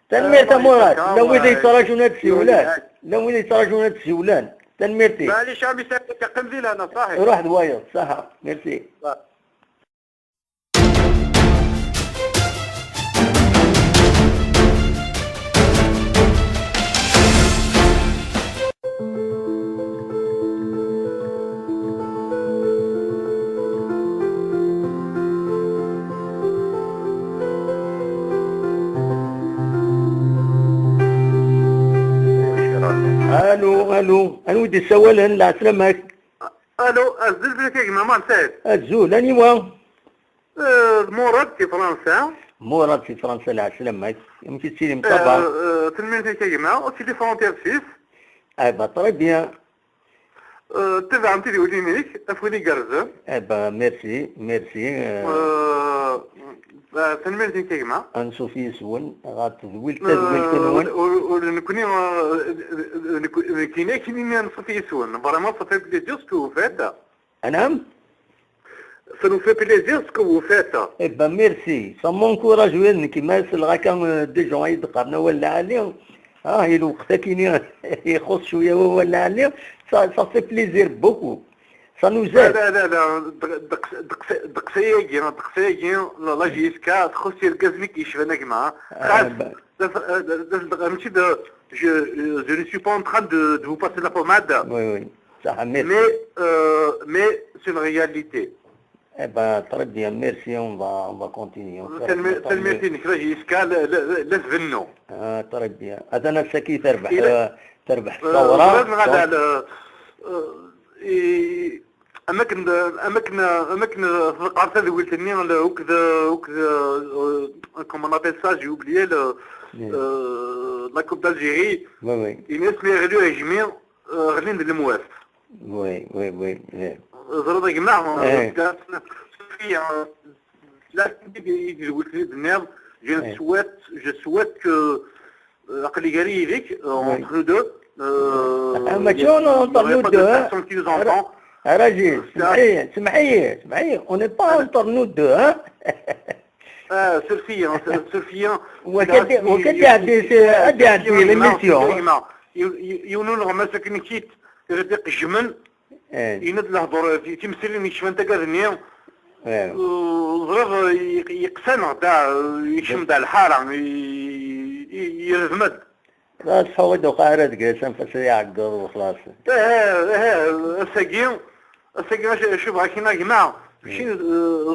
Tanemmirt a Murad, llan wid yettraǧun ad d-siwlen, llan wid yettraǧun ad d-siwlen. Tanemmirt-ik. Maɛlic, a mmi Saɛid, qqim di lehna, ṣaḥi. Ruḥ d wayeḍ, ṣaḥa, merci. Allo, allo, anwa i d-yessawalen? Lɛeslama-k. Allo, azul fell-ak a gma Mansad. Azul, aniwa? Eh, d Murad si Fransa. Murad si Fransa, lɛeslama-k. Amek i tettilim, ça va? Eh, eh, tanemmirt-ik a gma, aussi di frontière suisse. Eh ben, très bien. Eh, tebɛem tidiwlin-ik, afud igerrzen. Eh ben, merci, merci, eh. Eh, eh, tanemmirt-ik a gma. Ansuf yis-wen, ɣer tedwilt, eh, tadwilt-nwen. Ur, ur, ur, nekkni, eh, nek-, nekkini akken-nni ansuf yis-wen. Vraiment, ça fait plaisir ce que vous faites. Anam? Ça nous fait plaisir ce que vous faites. Eh ben, merci. Ça m'encourage, oui, nekk ma selleɣ akka, euh, des gens ay d-qqaren awal lɛali. Ah, i lweqt akini ixuṣ cwiya wawal lɛali. Ça, ça fait plaisir beaucoup. Ça nous aide. لا، لا، لا، لا. Ddeqs-, ddeqs-, ddeqs-agi, ddeqs-agi, la, la J S K, txuṣ irgazen i k-yecban a gma. Ah, xas, ben. D, d, d, d, mačči d, je, euh, je ne suis pas en train de, de vous passer la pommade, Oui, oui. Ça, merci. Mais, euh, mais c'est une réalité. Eh ben, très bien, merci, on va, on va continuer. On fera Tanemmirt tant mieux. Tanemmirt-inek, la jiska la, la, la, la tbennu. Ah, très bien. Atan ass-agi terbeḥ, Il- euh, terbeḥ Euh, ssawra. ẓriɣ neɣ ala, euh, euh, i- am akken, am akken, am akken teḍqer tadwilt-nni, le, akked, akked, euh, comment on appelle ça, j'ai oublié, le, Oui. euh, la Coupe d'Algérie, Oui, oui. Ines mi ɣli uɛejmi, euh, ɣlin-d lemwat. Oui, oui, oui, oui. Ẓriɣ a gma, Eh. la tadwilt-nni tenniḍ, je Eh. souhaite, je souhaite que, euh, aql-i gar yid-k, euh, Oui. Entre nous deux, euh, Ah, mais il y a- on est entre il y a nous pas deux, de hein. Personne qui nous entend. Raji, سمحي, سمحي, سمحي, on n'est pas entre nous deux, hein. Ah, surfez-y, hein, surfez-y, hein. وكان وكان يعدي يعدي l'émission. Yiwen uneɣmas akken ikkit, irad iqejmen, Eh, yenna-d lehdur, timsirin yecfan tagad-nni, eh. ẓriɣ yeqsan da, yekcem da lḥara, yerdem-d. لا صحوي دوقا راه دقيس انفس يعقر وخلاص. Aha, aha, ass-agi, ass-agi, acu, acu bɣa kina gma, kečči, eh,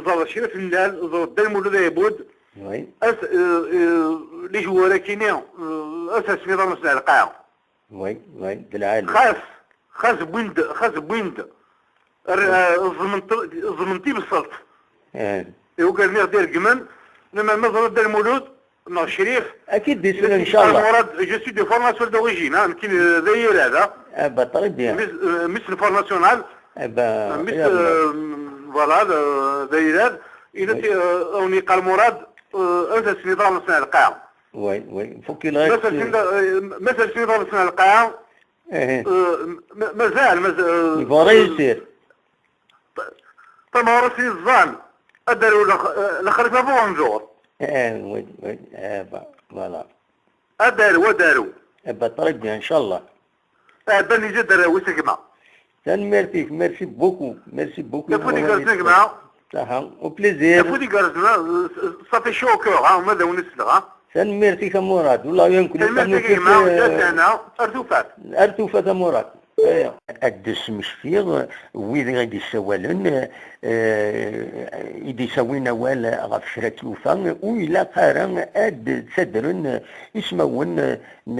ẓer Crif Nnal, ẓer Dda Lmulud Ɛibud, Oui. as, eh, eh, les joueurs akini, eh, as asmi ḍan s lqaɛa. Oui, oui, d lɛali. Xas, xas wwin-d, xas wwin-d, ar, eh, ẓẓmen-t, ẓẓmen tibṣelt. Eh, Iwugad-nni ɣ-d-ireggmen, lemmer ma ẓriɣ Dda Lmulud, neɣ Crif, أكيد يسلم إن شاء الله. Murad, je suis de Fort National d'origine, hein, nekkin, eh, d ayirat, hein. Eh ben, très bien. Miss, eh, Miss Fort National, Eh ben, Miss, يلا. eh, voilà, d, d ayirat, yenna-d, eh, awen-yeqqar Murad, eh, ad asen-iḍar neṣ n lqaɛa. Oui, oui, il faut qu'il Ma reste. asen-, eh, ma asen-iḍar neṣ n lqaɛa, Eh, eh, ma-, mazal, mazal, eh, il va réussir. Tameɣra-s yeẓẓan, ad d-arew lex-, eh, lexrif a Bonjour. Eh, oui, oui, eh ben, voilà. Ad d-arew, ad d-arew. Eh ben, très bien, إن شاء الله. Eh ben, iza d arraw-is a gma. Tanemmirt-ik, merci beaucoup, merci beaucoup. Afud igerrzen a gma. Aha, au plaisir. Afud igerrzen, ça fait chaud au cœur, hein, ma d awen-isleɣ, hein. Tanemmirt-ik a Murad, والله يمكن Tanemmirt-ik a gma, ar tufat. Ar tufat a Murad. Aya. Ad d-smektiɣ wid i d-issawalen, eh, i d-issawin awal ɣef kra n tlufa, ur ilaq ara ad ttadren ismawen n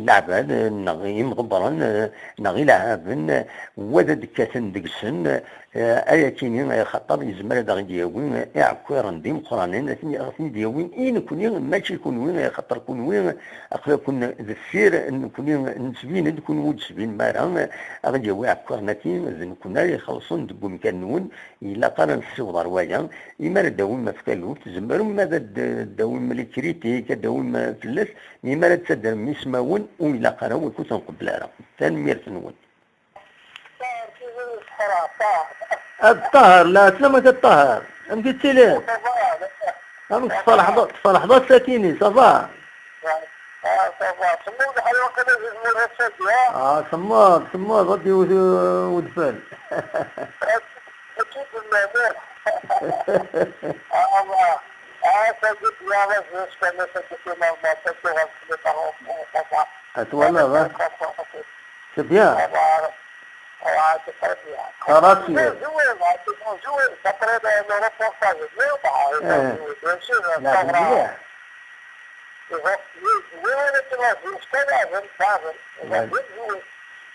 leɛbad neɣ imḍebbren neɣ ileɛɛaben, wa d ad kkaten deg-sen, eh, ayakini, axaṭer yezmer ad aɣ-d-yawi iɛekkiren d imeqqranen, ad ten-, ad ten-id-yawi i nekni, mačči kunwi, axaṭer kunwi aql-aken deffir, nekni nettbin-d, kunwi ur d-tbinem ara, aɣ-d-yawi iɛekkiren-agi, d nekni ara ixellṣen deg umkan-nwen, ilaq ara nessiweḍ ar waya, imi ara d-awim ɣef taluft, tzemrem ad d-, d-awim les critiques, ad d-awim fell-as, imi ara d-tadrem ismawen, ur ilaq ara, ur ken-nqebbel ara. Tanemmirt-nwen. A Ṭaher, la slamata a Ṭaher. Amek i tettiliḍ? Amek tferḥeḍ, tferḥeḍ a Sakini, ça va? Ah, semmeḍ, semmeḍ, ad d-iwet, uh, udfel. Ad twalaḍ, eh? C'est bien. Xalaṣ. Eh. Lɛeb mliḥ.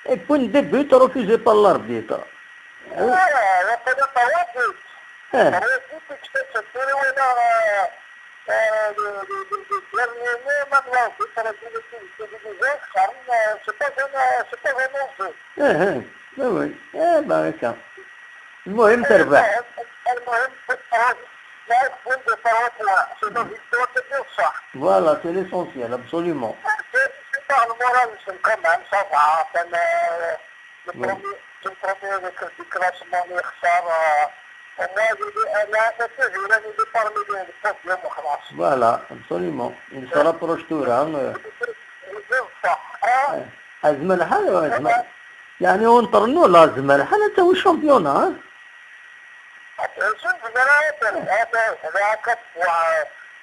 Et puis le début, refusé par l'arbitre. Eh. Eh, eh, oui, oui. Eh ben, هكا. المهم تربح. Voilà, c'est l'essentiel, absolument. Voilà, absolument. Il se rapproche tura, euh. Azma lḥal, azma. يعني entre nous, la azma lḥal ad tawi championnat, hein.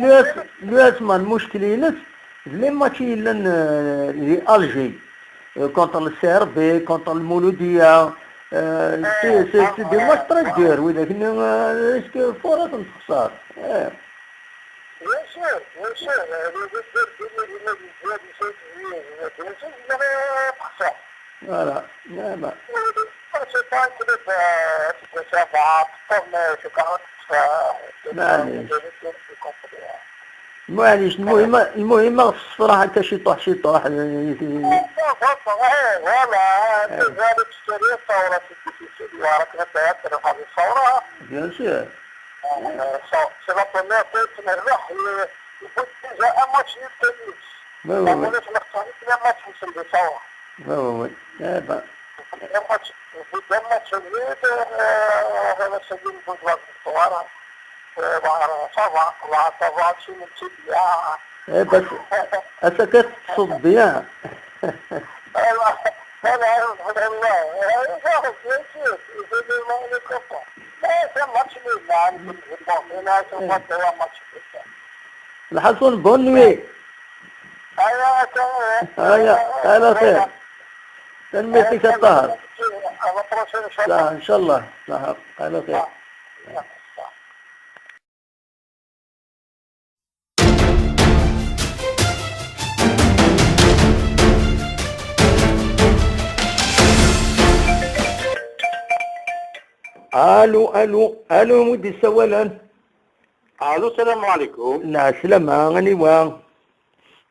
l'U S, l'U S ma lmuckel-ines d les matchs i yellan, euh, di Alger, euh, contre le C R B, contre le Mouloudia, euh, c'est, c'est, c'est des matchs très durs, widak-nni, euh, est-ce que fort ad ten-texṣer? Eh. Bien sûr, bien sûr, euh, les autres deux mille dix-neuf, bien sûr, bien sûr, ils avaient texṣer. Voilà. Ah bah. C'est pas un club, euh, qui peut faire, bah, comme, euh, je pense, euh, معليش. معليش، المهم، المهم خص الصراحة حتى شي طوح، شي طوح، يعني، في، إيه، voilà، إيه. كذلك الشريعة ثورة في الديفيسيل، وراك نتيا تروح هذه الثورة. Bien sûr. آه، c'est la première fois تنربح، يفوت déjà un match nul. ما هو. ما هو. ما هو. آه، با. Dama txedmeḍ, euh, هذا سيد البلاد الصغار. Euh, bah, ça va, bah, ça va, c'est une petite, ah. Eh, بس أسكت صوت bien. أنا، أنا أعرف أن الله، أنا أعرف، bien sûr، c'est le monde est comme ça. Mais c'est un match nul, là, c'est un match nul, ça. الحصول bonne nuit. هيا، هيا، خير. تنميتك الطاهر. على الطرف إن شاء الله. لا، إن شاء الله. لا، على خير. آه. ألو، ألو، ألو، مودي السوالان. ألو، السلام عليكم. لا، سلامة، أنا وا.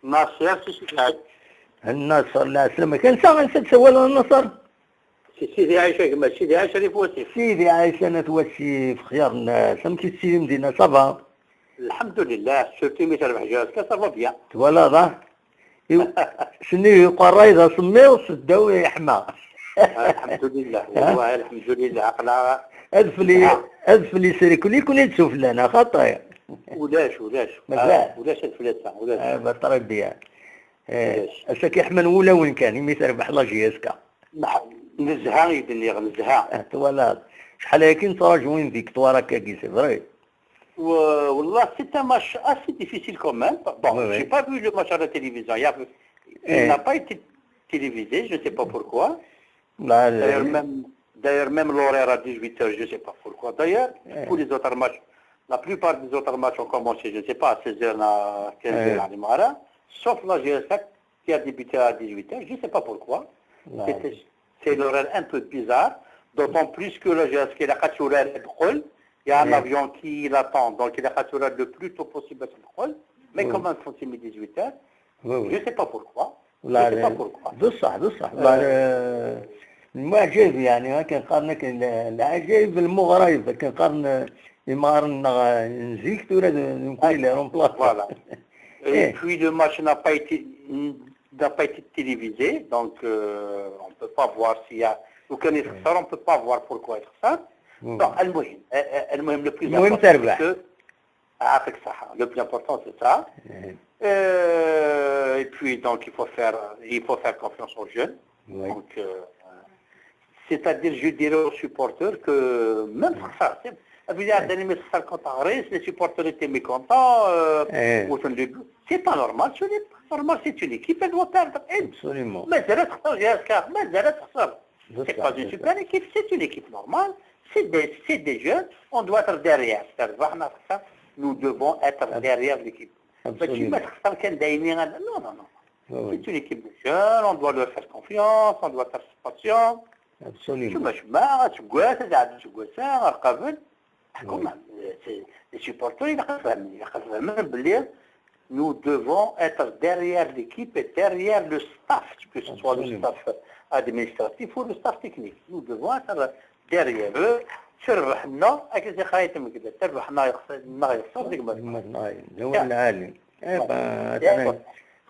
ناصر، سي سيدي عايش. الناصر، لا، سلامة. كان ساعة نسد سوال النصر. سي سيدي عايش، يا جماعة، سيدي عايش، ريف وسيف. سيدي عايش، أنا توسيف، خيار الناس. أم كي سيدي مدينة، صافا؟ الحمد لله، سورتي مي تربح جهازك، صافا بيان. فوالا، راه. إيوا، شنو يقال، رايضة سمي وسداو يحمى. الحمد لله، ها؟ والله الحمد لله، عقلها. أدفلي، ها. أدفلي سيريكولي كون يتسوف لنا، خاطر. ولاش، ولاش. مازال. آه، ولاش الفلاسة، ولاش. آه، با، très bien. آه، ولاش. أساك يحمى ولا وين كان، يمي تربح لا جي اس كا. نح-، نزهة يدنيغ، نزهة. آه، فوالا. شحال هاكي نتراجوين فيكتوار هكاكي، c'est vrai. و-، والله c'est un match assez difficile quand même. Bon, oui, oui. J'ai pas vu le match à la télévision. Il y a, il n'a pas été télévisé, je ne sais pas pourquoi. D'ailleurs, même, d'ailleurs, même l'horaire à dix-huit heures, je ne sais pas pourquoi. D'ailleurs, tous les autres matchs, la plupart des autres matchs ont commencé, je ne sais pas, à seize heures, à quinze heures, à Limara, sauf la G S sept qui a débuté à dix-huit heures, je ne sais pas pourquoi. C'était, c'est l'horaire un peu bizarre, d'autant plus que la G S K, il a quatre horaires, il y a un avion qui l'attend, donc il a quatre horaires le plus tôt possible à son call. Mais comme on continue dix-huit heures, je ne sais pas pourquoi. Je ne sais pas pourquoi. بصح، بصح. المعجب، يعني، ها كنقارن لك ال-، العجائب المغرب، كنقارن يمارن نزيك تورا نكون لي رومبلاس. Voilà. Et puis le match n'a pas été, n'a pas été télévisé, donc, euh, on peut pas voir s'il y a, لو كان يتخسر, on peut pas voir pourquoi يتخسر. Donc, المهم, euh, euh, المهم, le plus important, c'est que يعطيك الصحة. Le plus important, c'est ça. Euh, et puis, donc, il faut faire, il faut faire confiance aux jeunes. Donc, euh, c'est-à-dire, je dirais aux supporters que même ça, c'est, vous avez des amis, ça, quand on reste, les supporters étaient mécontents, euh, au fond de, c'est pas normal, ce n'est pas normal, c'est une équipe, elle doit perdre. Elle, مازالها تخسر جهاز كاع, مازالها تخسر. C'est pas une super équipe, c'est une équipe normale. C'est des, c'est des jeuns, on doit être derrière. C'est-à-dire, voilà, ça, nous devons être derrière l'équipe. ماشي ما تخسر كان دايمين. Non, non, non. C'est une équipe de jeunes, on doit leur faire confiance, on doit être patient. Absolument. شوف، ما شماغ، تسقاس، تعدي تسقاس، قبل. حكم، c'est, les supporters, il a quand même, il a quand même oublié. Nous devons être derrière l'équipe et derrière le staff, que ce soit le staff administratif ou le staff technique. Nous devons être derrière eux. تربحنا، هكا زي خايت من كده. تربحنا يخسر، ما يخسر، ديك ما هو العالي. إيه، با، تمام.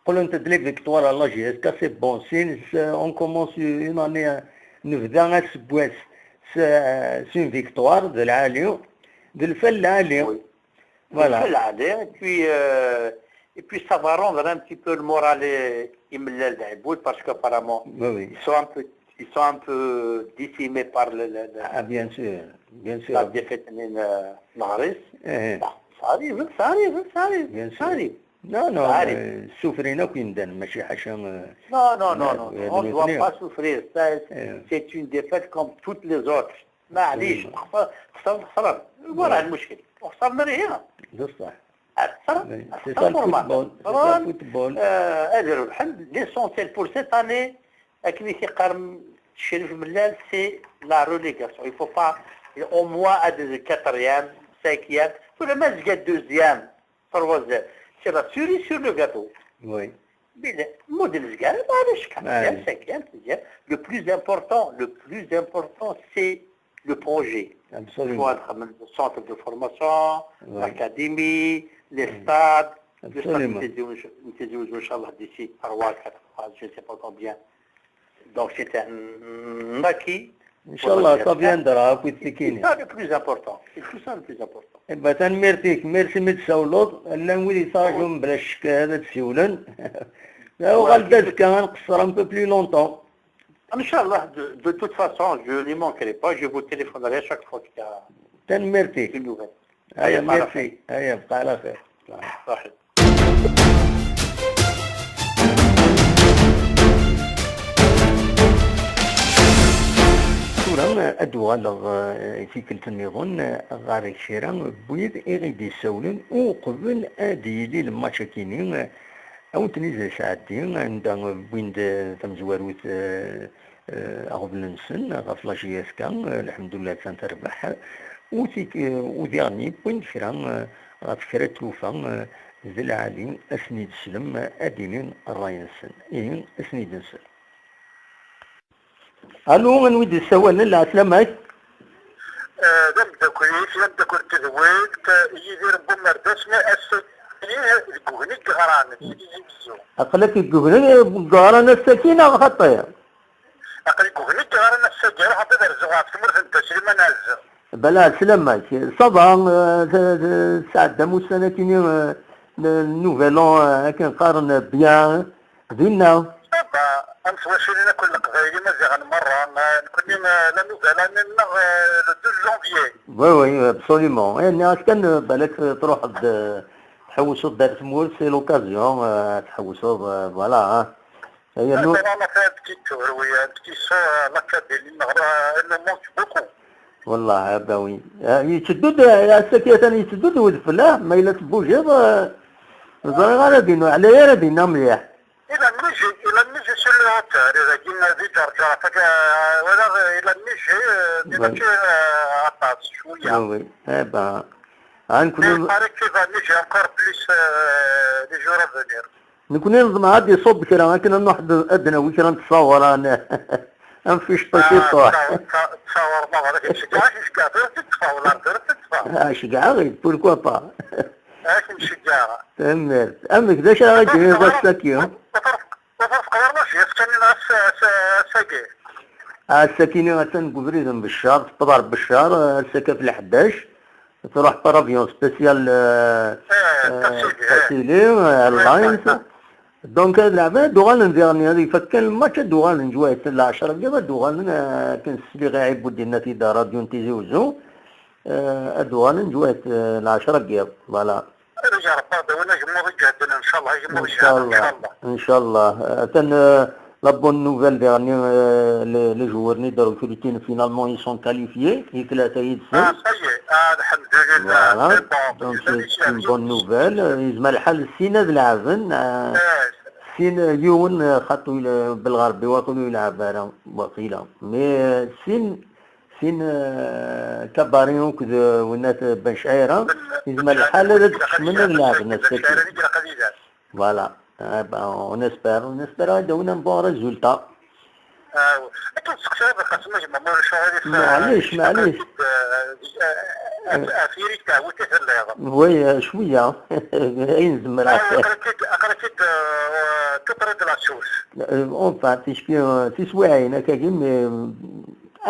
قولوا أنت دلي فيكتوار على جي اس كا، c'est bon. Since, euh, on commence une année, euh, نبدا غير سبواس. C'est une victoire, د العالي. د الفل العالي. Voilà. الفل العالي. Et puis, euh, Et puis ça va rendre un petit peu le moral et imellal d'Aïboud, parce qu'apparemment, Oui, oui. ils sont un peu, ils sont un peu décimés par le, le- le- Ah, bien sûr, bien sûr. La défaite n Nagris. Eh, Bon, ça arrive, ça arrive, ça arrive. Bien Ça sûr. Arrive. Non, non, Allez. euh, souffrir-nous, Quindan, ماشي حاجة, euh, Non, non, non, Ouais, non. ouais, On ne nous doit tenir. Pas souffrir. Ça, Euh. C'est une défaite comme toutes les autres. معليش. Absolument. خسر خسر. Voilà المشكل. خسرنا rien. بصح. خسر. Oui, C'est c'est pas ça le normal. football. C'est ça le football. Euh, ad rebḥen. L'essentiel pour cette année, akken i t-iqqar Crif Mellal, c'est la relégation. Il faut pas, au moins, être quatrième, cinquième. Tout le monde gagne deuxième, troisième. C'est la cerise sur le gâteau. Oui. Mais le, مو ديال الزقارة، معليش، معليش. quatrième, cinquième, sixième. Le plus important, le plus important, c'est le projet. Absolument. Soit le centre de formation, Oui. l'académie, les stades, le stade Absolument. نتزوج- نتزوج إن شاء الله d'ici trois, quatre mois, je ne sais pas combien. Donc c'est un acquis. إن شاء الله ça viendra, أكو السكينة. C'est ça le plus important. C'est tout ça le plus important. إبا تنميرتيك, merci mi d-tsawleḍ. Llan wid yettṛajun bla ccek ad d-siwlen. Uɣal-d azekka ad nqeṣṣer un peu plus longtemps. إن شاء الله, de, de toute façon, je n'y manquerai pas. Je vous téléphonerai chaque fois qu'il y a Tanemmirt-ik. Une nouvelle. Aya, Allez, bye. Merci. Aya, bqaɛ ɛla xir. Bye. Tura ad d-uɣaleɣ, eh, i tikkelt nniḍen, eh, ɣer kra n wid i ɣ-d-yessawlen uqbel ad d-yili lmatch-akini, eh, Awten-id sɛeddi anda wwin-d tamezwarut, eh, eh, aɣbel-nsen ɣef la J S K, eh, lḥemdullah attan terbeḥ. U tik-, eh, u diɣen wwin-d kra, eh, ɣef kra n tlufa, eh, d lɛali ad sen-id-slem, eh, ad d-inin ṛṛay-nsen. Ihi ad sen-id-nsel. Alu, anwa i d-yessawalen? Lɛeslama-k. Eh, d ameddakel-ik, d ameddakel n tedwilt, Yidir n Bumerdas, mi ass-agi deg ugni n yeɣran, di Tizi Wezzu. Aql-ak deg ugni n yeɣran ass-agi neɣ xaṭi? Aql-i deg ugni n yeɣran ass-agi, ruḥ ad rzuɣ ɣef tmurt n Dda Sliman Ɛezza. Bala, ɛeslama-k. Ça va, eh, t-, t-, tesɛeddam ussan-akini, eh, n, n Nouvel An, eh, akken qqaren, eh, bien, dinna. Ça va, am twacilin akk n Leqbayel Imaziɣen merra, eh, nekkni, eh, la nouvelle année-nneɣ, eh, le douze janvier. Oui, oui, absolument. Eh, nniɣ-ak kan, eh, balak, eh, truḥeḍ, eh, tḥewwseḍ-d ar tmurt, c'est l'occasion, eh, tḥewwseḍ, eh, voilà, hein. Aya nu- Voilà, la fête qui tourne, oui, un petit saut, eh, l'académie, eh, elle me manque beaucoup. Wallah, ah bah oui. Eh, yetteddu-d, eh, ass-agi atan yetteddu-d wedfel, ah, ma yella tebbujiḍ, eh, ẓriɣ ara din, ɛlay ara dinna mliḥ. Il a neigé, il a neigé sur le hauteur, il a dit, di Ǧerǧer, fait que, euh, voilà, il a neigé, euh, mais Ouais. mačči, euh, aṭas, cwiya. Oui, oui. Eh ben, ah, Mais nekkni, il paraît qu'il va neiger encore plus, euh, les jours à venir. nekkni neḍmeɛ ad d-iṣubb kra, akken ad nruḥ d-, ad d-nawi kra n tṣawra, n-, ad nficeṭ ciṭuḥ. تصور ما غادي تشجع، تشجع، تشجع، ولا تشجع. Ah, ceggɛeɣ-it, pourquoi pas? هاك نشجعها. Tanemmirt. Amek, d acu ara d-tiniḍ ass-agi? وترفق، وترفق غير ماشي، يفتني ناس، ساقي. Ass-akini attan deg ubrid n Beccar, tewweḍ ɣer Beccar, ass-agi ɣef lḥdac, truḥ par avion spécial, euh, Eh, euh, Tassili, eh. Tassili, euh, Airlines. Donc, ad leɛben, ad uɣalen diɣen, ad ifak kan lmatch, ad uɣalen ǧwayet lɛecṛa n yiḍ, ad uɣalen, euh, akken sliɣ i Ɛibuddin At Idda, radyu n Tizi Wezzu, euh, ad uɣalen ǧwayet, euh, lɛecṛa n yiḍ, voilà. Ad iǧerreb ad d-awin agemmuḍ iǧehden, ncallah, agemmuḍ iǧehden, Ncallah, ncallah. ncallah. Euh, atan, euh, la bonne nouvelle dernière, euh, les, les joueurs-nni de recruter, finalement, ils sont qualifiés, i tlata yid-sen. Ah, ça y est, ah, alhamdulillah, Voilà, c'est bon. donc C'est c'est une bonne nouvelle. Euh, yezmer lḥal sin ad leɛben, euh, Eh, sin, euh, yiwen, euh, xaṭi, euh, Belɣerbi, waqil ur yelɛab ara, waqila. Mais, euh, sin, sin, euh, Kabari akked, euh, winna, euh, Ben Cɛira, yezmer lḥal ad d-kecmen ad leɛben ass-agi. Voilà. Ah ben, on espère, on espère ad d-awin un bon résultat. Ah, akken tseqsayeḍ a Qasem, a gma, ma ulac aɣilif, Maɛlic, eh, maɛlic. eh, eh, eh, eh, tiri teɛwit i telliḍ. Oui, euh, cwiya. Ayen zemreɣ. Ah, aql-ak-id, aql-ak-id, eh, tout près de la source. Euh, enfin, ticki, euh, tiswiɛin akkagi, mais, euh,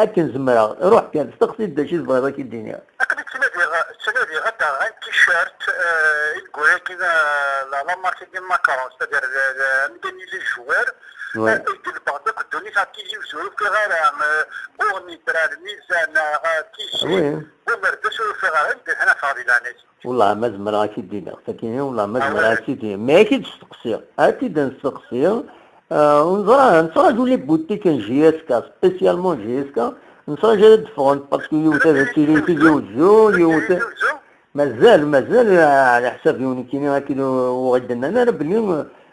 akken zemreɣ. Ruḥ kan, steqsi-d d acu i tebɣiḍ ad k-id-iniɣ. Aql-i ttnadiɣ, ttnadiɣ ad d-aɣeɣ un t-shirt, eh, une Walakin, euh, la, la marque de Macron, c'est-à-dire, euh, euh, anda yili joueur, ouais, euh, i d-lbeɣ akk ddunit ɣef Tizi Uzzu, ur ufiɣ ara, euh, ur nitra lmizan, euh, Tizi, oui, Bumerdas ur ufiɣ ara, anda i ten-afeɣ di leɛnaya-k. Wallah, ma zemreɣ ad k-id-iniɣ, sakini, wallah, ma zemreɣ ad k-id-iniɣ. Mais ad k-id-steqsiɣ, ad k-id-nsteqsi, euh, neẓra, nettṛaju les boutiques n J S K, spécialement J S K, nettṛaju ad d-ffɣent, parce que yiwet ad tili Tizi Uzzu, yiwet, mazal, mazal, ɛla ḥsab-iw nekkini, akken ur ɣ-d-nnan ara belli,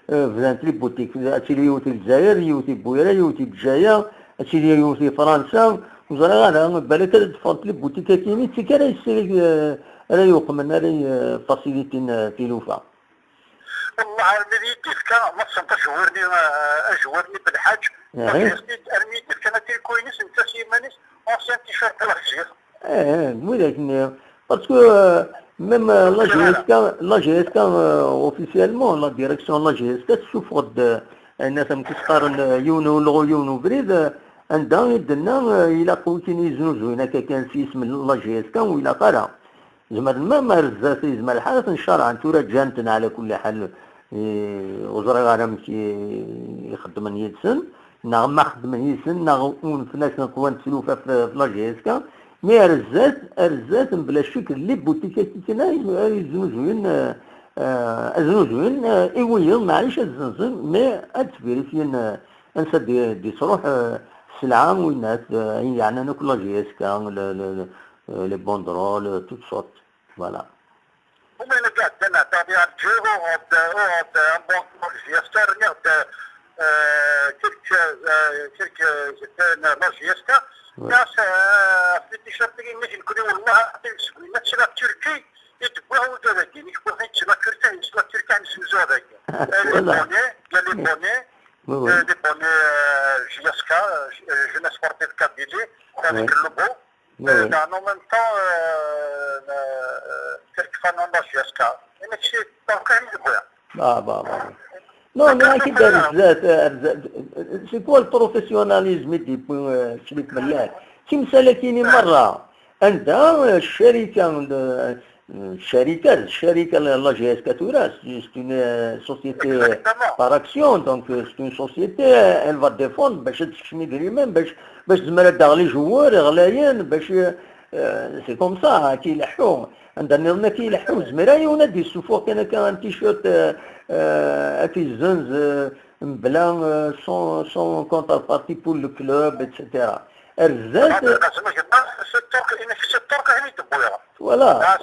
euh, bdant les boutiques. Ad tili yiwet i Lezzayer, yiwet i Bwira, yiwet i Bejaya, ad tili yiwet i Fransa. Ur ẓriɣ ara, balak ad d-ffɣent les boutiques-agi, d tikka ara yessirig, euh, ara yuqmen, ara, euh, facilitin, euh, tilufa. Wallah, armi d iyi-d-yefka, ma tessneḍ ajewwir-nni, euh, ajewwir-nni Belḥaǧ, armi d iyi-d-yefkan atriku-ines, netta s yiman-is, ancien t-shirt n Lezzayer. Eh, eh, widak-nni. Parce que, euh, même, euh, la J S K, la J S K, euh, officiellement, la direction n la J S K tessufeɣ-d, euh, ayen aten-qqaren, euh, yiwen ulɣu, yiwen ubrid, euh, anda i d-tenna, euh, ilaq win yeznuzuyen akka kan s yisem n la J S K, ur ilaq ara. Zemren ma, ma ar zdat yezmer lḥal ad ten-carɛen, tura ǧǧan-ten ɛla kulli ḥal, i, ur ẓriɣ ara amek i, i xeddmen yid-sen, neɣ ma xeddmen yid-sen, neɣ unfen-asen qwan n tlufa f, f la J S K, mais ar zdat, ar zdat, mebla ccek, les boutiques-agi kan ay, ay yeznuzuyen, eh, eh, ad znuzuyen, eh, i wiyiḍ, maɛlic ad zzenzen, mais ad ttvirifyen, eh, ansa d-, d-yettruḥ, eh, sselɛa, winnat, eh, ayen yeɛnan akk la J S K, le, le, le, eh, les banderoles, toutes sortes. Voilà. Uma nekk ɛeddan ɛeddaɣ di Alger, uɣeɣ-d, uɣeɣ-d un bon J S K, rniɣ-d, euh, quelques, euh, quelques, euh, la J S K. Ouais. Nniɣ-as, euh, ɣef les t-shirts-agi-nnek nekkni, wallah, aql-i seg winna ttnaɣ Turki i d-wwiɣ wigad-agi, nekk wwiɣ-ten ttnaɣ Turki, ttnaɣ Turki, nesnuzuɣ dagi. Euh, les bonnets, il y a les bonnets, euh, les bonnets, euh, J S K, euh, Jeunesse Sportive Kabylie, avec le logo. Oui, oui. Euh, en même temps, euh, euh, quelques fans en H S K. Et mais c'est pas quand même le voilà. Bah, bah, bah. Non, mais c'est quoi le professionnalisme, c'est quoi le professionnalisme depuis, euh, شريك بالله؟ C'est مسألة كيني مرة. عندها الشركة، الشركة، الشركة la J S K tura, c'est une, euh, société par action, donc, euh, c'est une société, euh, elle va défendre باش تكشمي ديري même باش باش تزمر ad d-taɣ les joueurs ɣlayen, باش, euh, c'est comme ça, ad k-ileḥḥu. Anda nniḍen ad k-ileḥḥu, zemra yiwen ad d-yessuffuɣ kan akka un t-shirt, euh, euh, ad t-yezzenz, euh, mebla, euh, sans, sans contrepartie pour le club, et cetera. Ar zdat, c'est Turc, c'est Turc, c'est Turc, voilà.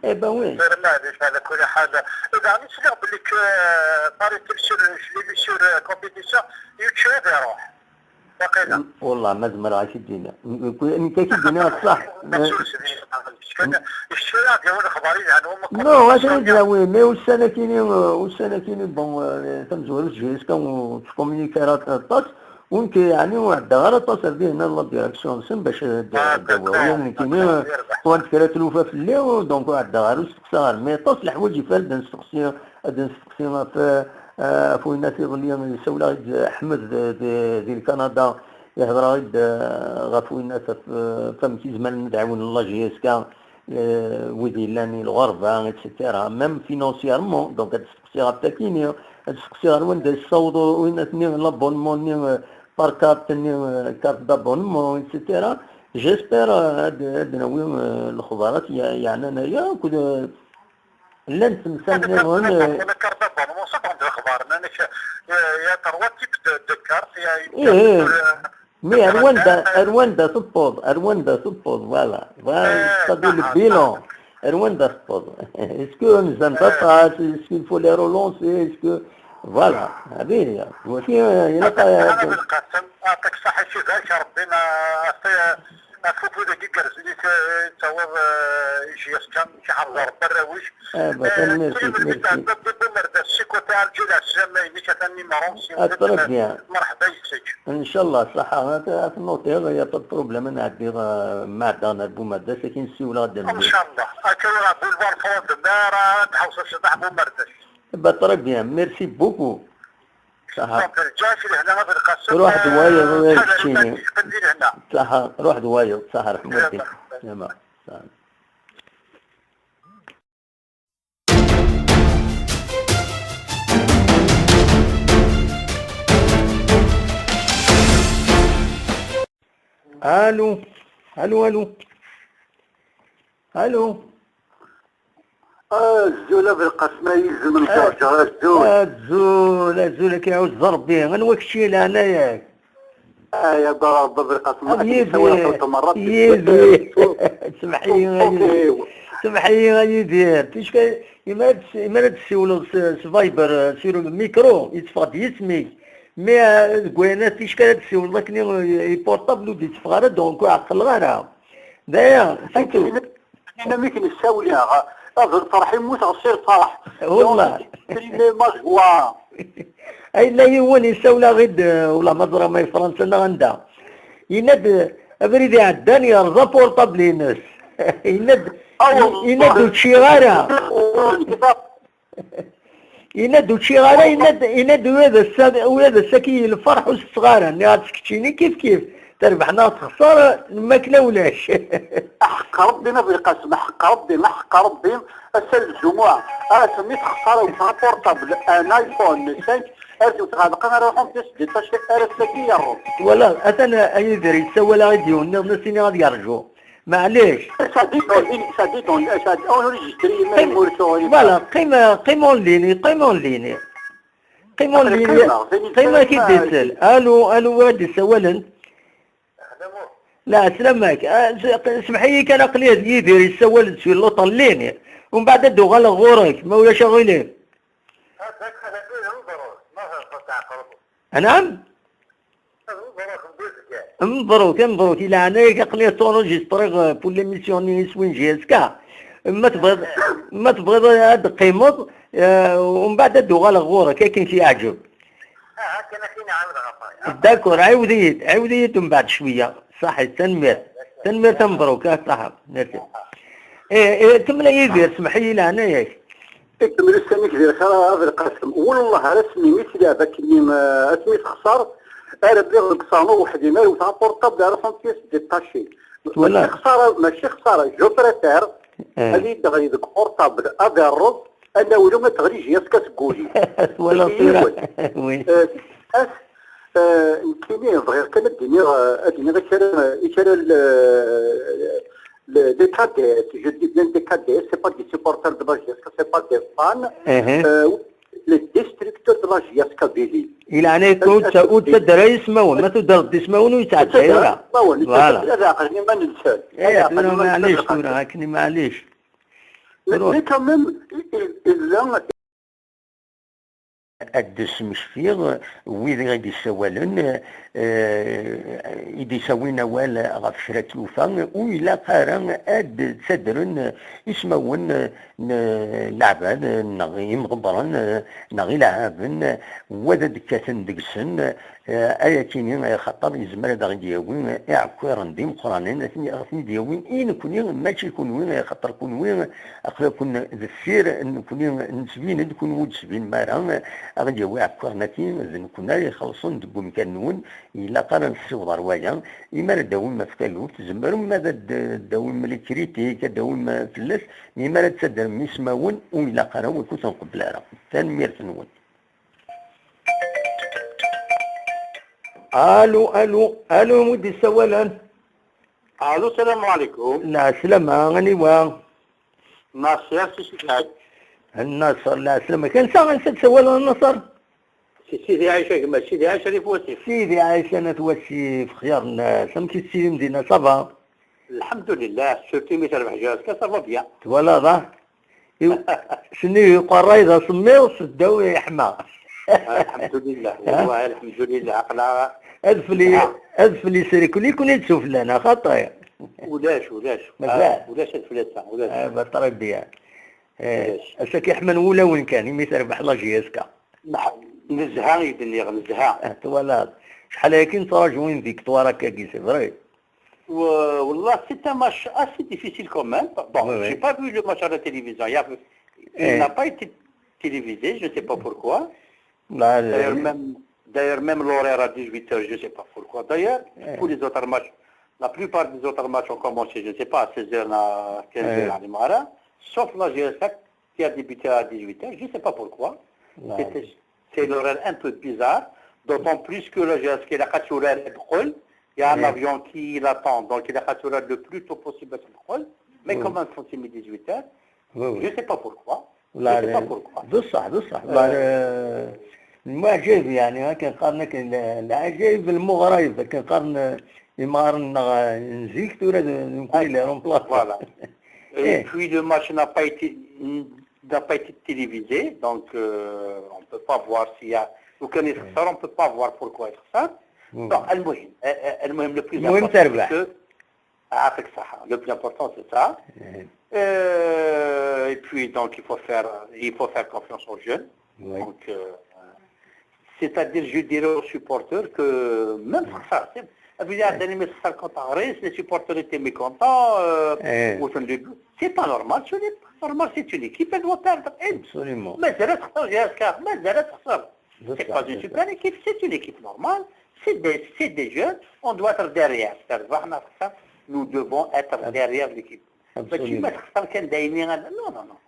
Eh ben oui. Maɛlic, ɛla kulli ḥal. Daɣen sliɣ belli que, euh, paraît-il, sur, je l'ai vu sur, euh, compétition, Yuchef ad iruḥ. Waqila. Wallah, ma zemreɣ ad k-id-iniɣ. Nekk, nekk ad k-id-iniɣ ṣṣeḥ. Yecfa ad yawi lexbar yelhan. Non, ad t-id-yawi, mais ussan-akini, euh, ussan-akini, bon, euh, tamezwarut, J S K ur tettcommunique ara aṭas. Ur nekk, yeɛni, ur ɛeddaɣ ara aṭas ar dihin, la direction-nsen bac ad d-awiɣ. Nekkini, ṭṭwant kra tlufa fell-i, donc ur ɛeddaɣ ara, ur steqsaɣ ara. Mais aṭas leḥwayeǧ yif ad d-nesteqsi, ad d-nesteqsi ɣef, eh, ɣef winnat iḍelli, yessawel-aɣ-id Ḥmed di, di, di Lkanada, ihder-aɣ-id, eh, ɣef winnat, ɣef, eh, ɣef wamek i zemren ad ɛiwnen la J S K, eh, wid yellan i lɣerba, et cetera. Même financièrement, donc ad d-steqsiɣ ɣef takini, ad d-steqsiɣ ar wanda yessaweḍ winnat-nni, l'abonnement-nni, eh, par carte-nni, eh, carte d'abonnement, et cetera. J'espère, eh, ad, ad nawi, eh, lexbarat ye-, yeɛnan aya, akked, eh, llan temsal niḍen, eh, la carte d'abonnement, ça, bon, d lexbar, amek, eh, il y a trois types de, de cartes, il y a une carte, eh, eh, pour, eh, mais ar wanda, ar wanda tewweḍ, ar wanda tewweḍ, voilà. Voilà, c'est-à-dire le bilan. Ar wanda tewweḍ. Est-ce que nzant aṭas, est-ce qu'il faut les relancer, est-ce que, voilà. Hadi, waki, eh, ilaq, eh, Belqasem, aɛṭik ṣṣeḥḥa, ibarek Rebbi, ma, eh, ɣef wid-agi igerrzen i t-, tawiḍ, eh, i J S K, iḥrez Rebbi arraw-ik. Eh, bah, eh, tanemmirt-ik, merci. Bumerdas, si côté Alger, ɛeslama-inek, atan numéro, si très bien. Merḥba yes-k. Inchallah, ṣṣeḥḥa, ad, ad t-nutiɣ, y a pas de problème, ad nɛeddi, eh, ma ɛeddaɣ ar Bumerdas, akin ssiwleɣ-d. Inchallah. Akka, boulevard Front de Mer, ad tḥewṣeḍ s Bumerdas. Bah, très bien, merci beaucoup. Ṣaḥa. Ruḥ d wayeḍ, eh, keččini. Ṣaḥa, ruḥ d wayeḍ, ṣaḥa, Ṛeḥma Ṛebbi. Yalla. Yalla, ṣaḥa. Allô. Allô, allô. Allô. Azul a Belqasem, a yizem n Ǧerǧer, azul. Azul, azul, ad k-iɛuzz Rebbi. Anwa kečči, leɛnaya-k? Ay, a Rebbi a Belqasem, ad k-nessawal xemsa merrat. Yidir, semḥ-iyi a Yidir. Semḥ-iyi a Yidir. Ticka, imi ara d-tessiwleḍ s Viber, sur le micro, yetteffeɣ-d yisem-ik. Mi deg wayen ticka ara d-tessiwleḍ akken i portable ur d-yetteffeɣ ara, donc ur ɛeqqleɣ ara. D'ailleurs, surtout. Akken mi k-nessawel, ad lferḥ i mmuteɣ si lferḥ. Wallah. Ma joie. Ay yella yiwen yessawel-aɣ-id, wala ma ẓriɣ ma i Fransa neɣ anda. Yenna-d, abrid iɛeddan yerẓa portable-ines. Yenna-d, yenna-d ur ččiɣ ara. Yenna-d ur ččiɣ ara, yenna-d, yenna-d ula d ass-a, ula d ass-agi lferḥ ur setteɣ ara. Nniɣ-as keččini kif kif, terbeḥ neɣ texṣer, lmakla ulac. Aḥeqq Rebbi a Belqasem, aḥeqq Rebbi, aḥeqq Rebbi, ass-a d lǧumuɛa, ass-nni texṣer awteɣ aportable, un iPhone cinq, ar tewteɣ ɛelqen ara ruḥen pièces détachées, ar ass-agi yerreẓ. Twalaḍ, atan a Yidir yessawal-aɣ-id yiwen nniḍen, as-iniɣ ad yerǧu. Maɛlic. Ça dépend, ça dépend, ça enregistré, même ur tuɣ. Voilà, qqim, qqim en ligne, qqim en ligne. Qqim en ligne, qqim ad k-id-isel. Allô, allô, wa d-issawalen? La, sslam-ak. Ah, s-, semḥ-iyi kan, aql-i d Yidir yessawal-d sur l'autre ligne. Umbeɛd ad d-uɣaleɣ ɣur-k, ma ulac aɣilif. Anɛam? Mebruk, mebruk, i leɛnaya-k, aql-i ttuṛujistriɣ, euh, pour l'émission-nni iswi n J S K. Ma tebɣiḍ, ma tebɣiḍ ad d-teqqimeḍ, euh, umbeɛd ad d-uɣaleɣ ɣur-k, akken k-yeɛǧeb. D'accord, ɛiwed-iyi-d, ɛiwed-iyi-d umbeɛd cwiya. Ṣaḥit, tanemmirt. Tanemmirt a mebruk, ah, ṣaḥa. Merci. Eh, eh, kemmel a Yidir, semḥ-iyi leɛnaya-k. Ikemmel ussan-ik di lxir a Belqasem. Wellah ar asmi mi tleɛb akkenni, eh, asmi texṣer, ara lliɣ deg uṣernu weḥd-i, ma wteɣ aportable ara tent-yes détaché. Mačči xsara, mačči xsara, je préfère ad iyi-d-teɣli deg portable ad irreẓ, ad nawlu ad teɣli J S K seg wul-iw. Twalaḍ tura? Oui. Eh, as, eh, nekkini bɣiɣ kan ad d-iniɣ, eh, ad iniɣ i kra, i kra le, le, les cadets, je dis bien des cadets, c'est pas des supporters de la J S K, c'est pas des fans. Euh, les destructeurs de la J S K Billy. I leɛnaya-k ur tt-, ur ttadder ara ismawen, ma tuddreḍ-d ismawen ur yettɛedday ara. Ismawen, voilà. Ad ɛeqlen iman-nsen. Eh, tura maɛlic, tura akken maɛlic. Mais quand même, il, il, ad d-smektiɣ wid i d-issawalen, eh, i d-issawin awal ɣef kra n tyufa, ur ilaq ara ad ttadren ismawen n leɛbad neɣ imḍebbren neɣ ileɛɛaben, wa d ad d-kkaten deg-sen, eh, ayakini, axaṭer yezmer ad aɣ-d-yawi iɛekkiren d imeqqranen, ad ten-, ad ten-id-yawi i nekni, mačči kunwi, axaṭer kunwi aql-aken deffir, nekni nettbin-d, kunwi ur d-tbinem ara, ad aɣ-d-yawi iɛekkiren-agi, d nekni ara ixellṣen deg umkan-nwen, ilaq ara nessiweḍ ar waya, imi ara d-tawim ɣef taluft, tzemrem ad d-, d-tawim les critiques, ad d-tawim fell-as, imi ara d-tadrem ismawen, ur ilaq ara, ur ken-nqebbel ara. Tanemmirt-nwen. Alu, alu, alu, wi d-issawalen? Alu, salam ɛlikum. Lɛeslama, aniwa? Naṣir, si Sidi Ɛic. Naṣir, lɛeslama. Kan sa, ansa d-ssawaleḍ a Naṣir? Si Sidi Ɛic, a gma, Sidi Ɛic, Rif Wasif. Sidi Ɛic, a Nat Wasif, xyar nnas. Amek i tettilim dinna, ça va? Lḥemdulillah, surtout mi terbeḥ J S K, ça va bien. Twalaḍ, ah? Iw-, sennig uqerray d asemmiḍ, seddaw yeḥma. Lḥemdulillah, wallah, lḥemdulillah, aql-aɣ. Adfel i-, adfel isrikli-ken-id sufella, neɣ xaṭi? Ulac, ulac. Mazal? Ah, ulac adfel ass-a, ulac. Ah, bah, très bien. Eh, ass-agi ḥman wulawen kan, imi terbeḥ la J S K. Neḥ-, nezha i d-nniɣ, nezha. Ah, twalaḍ. Acḥal ayagi nettraǧu une victoire akkagi, c'est vrai. Wallah, c'est un match assez difficile quand même. Bon, oui, oui. J'ai pas vu le match à la télévision. Il y a, il n'a pas été télévisé, je ne sais pas pourquoi. D'ailleurs, même, d'ailleurs, même l'horaire à dix-huit heures, je ne sais pas pourquoi. D'ailleurs, tous les autres matchs, la plupart des autres matchs ont commencé, je ne sais pas, à seize heures, à quinze heures, à l'Imara, sauf la G S F qui a débuté à dix-huit heures, je ne sais pas pourquoi. C'était, c'est l'horaire un peu bizarre, d'autant plus que la G S K, la Qatar, elle est Il y a un avion qui l'attend, donc il a assuré le plus tôt possible à son rôle, mais quand même, c'est midi dix-huit heures. Oui, oui. Je ne sais pas pourquoi. Je ne sais pas pourquoi. بصح بصح المعجب، يعني، ها كنقارن العجائب المغرب، كنقارن يمارن نزيك تورا نكون لي رومبلاس. Voilà. Et puis le match n'a pas été, n'a pas été télévisé, donc euh, on peut pas voir s'il y a aucun effort, on peut pas voir pourquoi être ça. Donc, المهم، المهم, le plus important, c'est que, ah, c'est ça, le plus important, c'est ça. Euh, et puis, donc, il faut faire, il faut faire confiance aux jeunes. Donc, euh, c'est-à-dire, je dirais aux supporters que même ça, c'est, ça veut dire, les supporters étaient mécontents, euh, au fond de lui. C'est pas normal, ce n'est pas normal, c'est une équipe, elle doit perdre. Absolument. Mais c'est notre, mais c'est notre, c'est pas une super équipe, c'est une équipe normale, c'est des, c'est des jeunes, on doit être derrière. C'est-à-dire, nous devons être derrière l'équipe. Absolument. Non, non, non.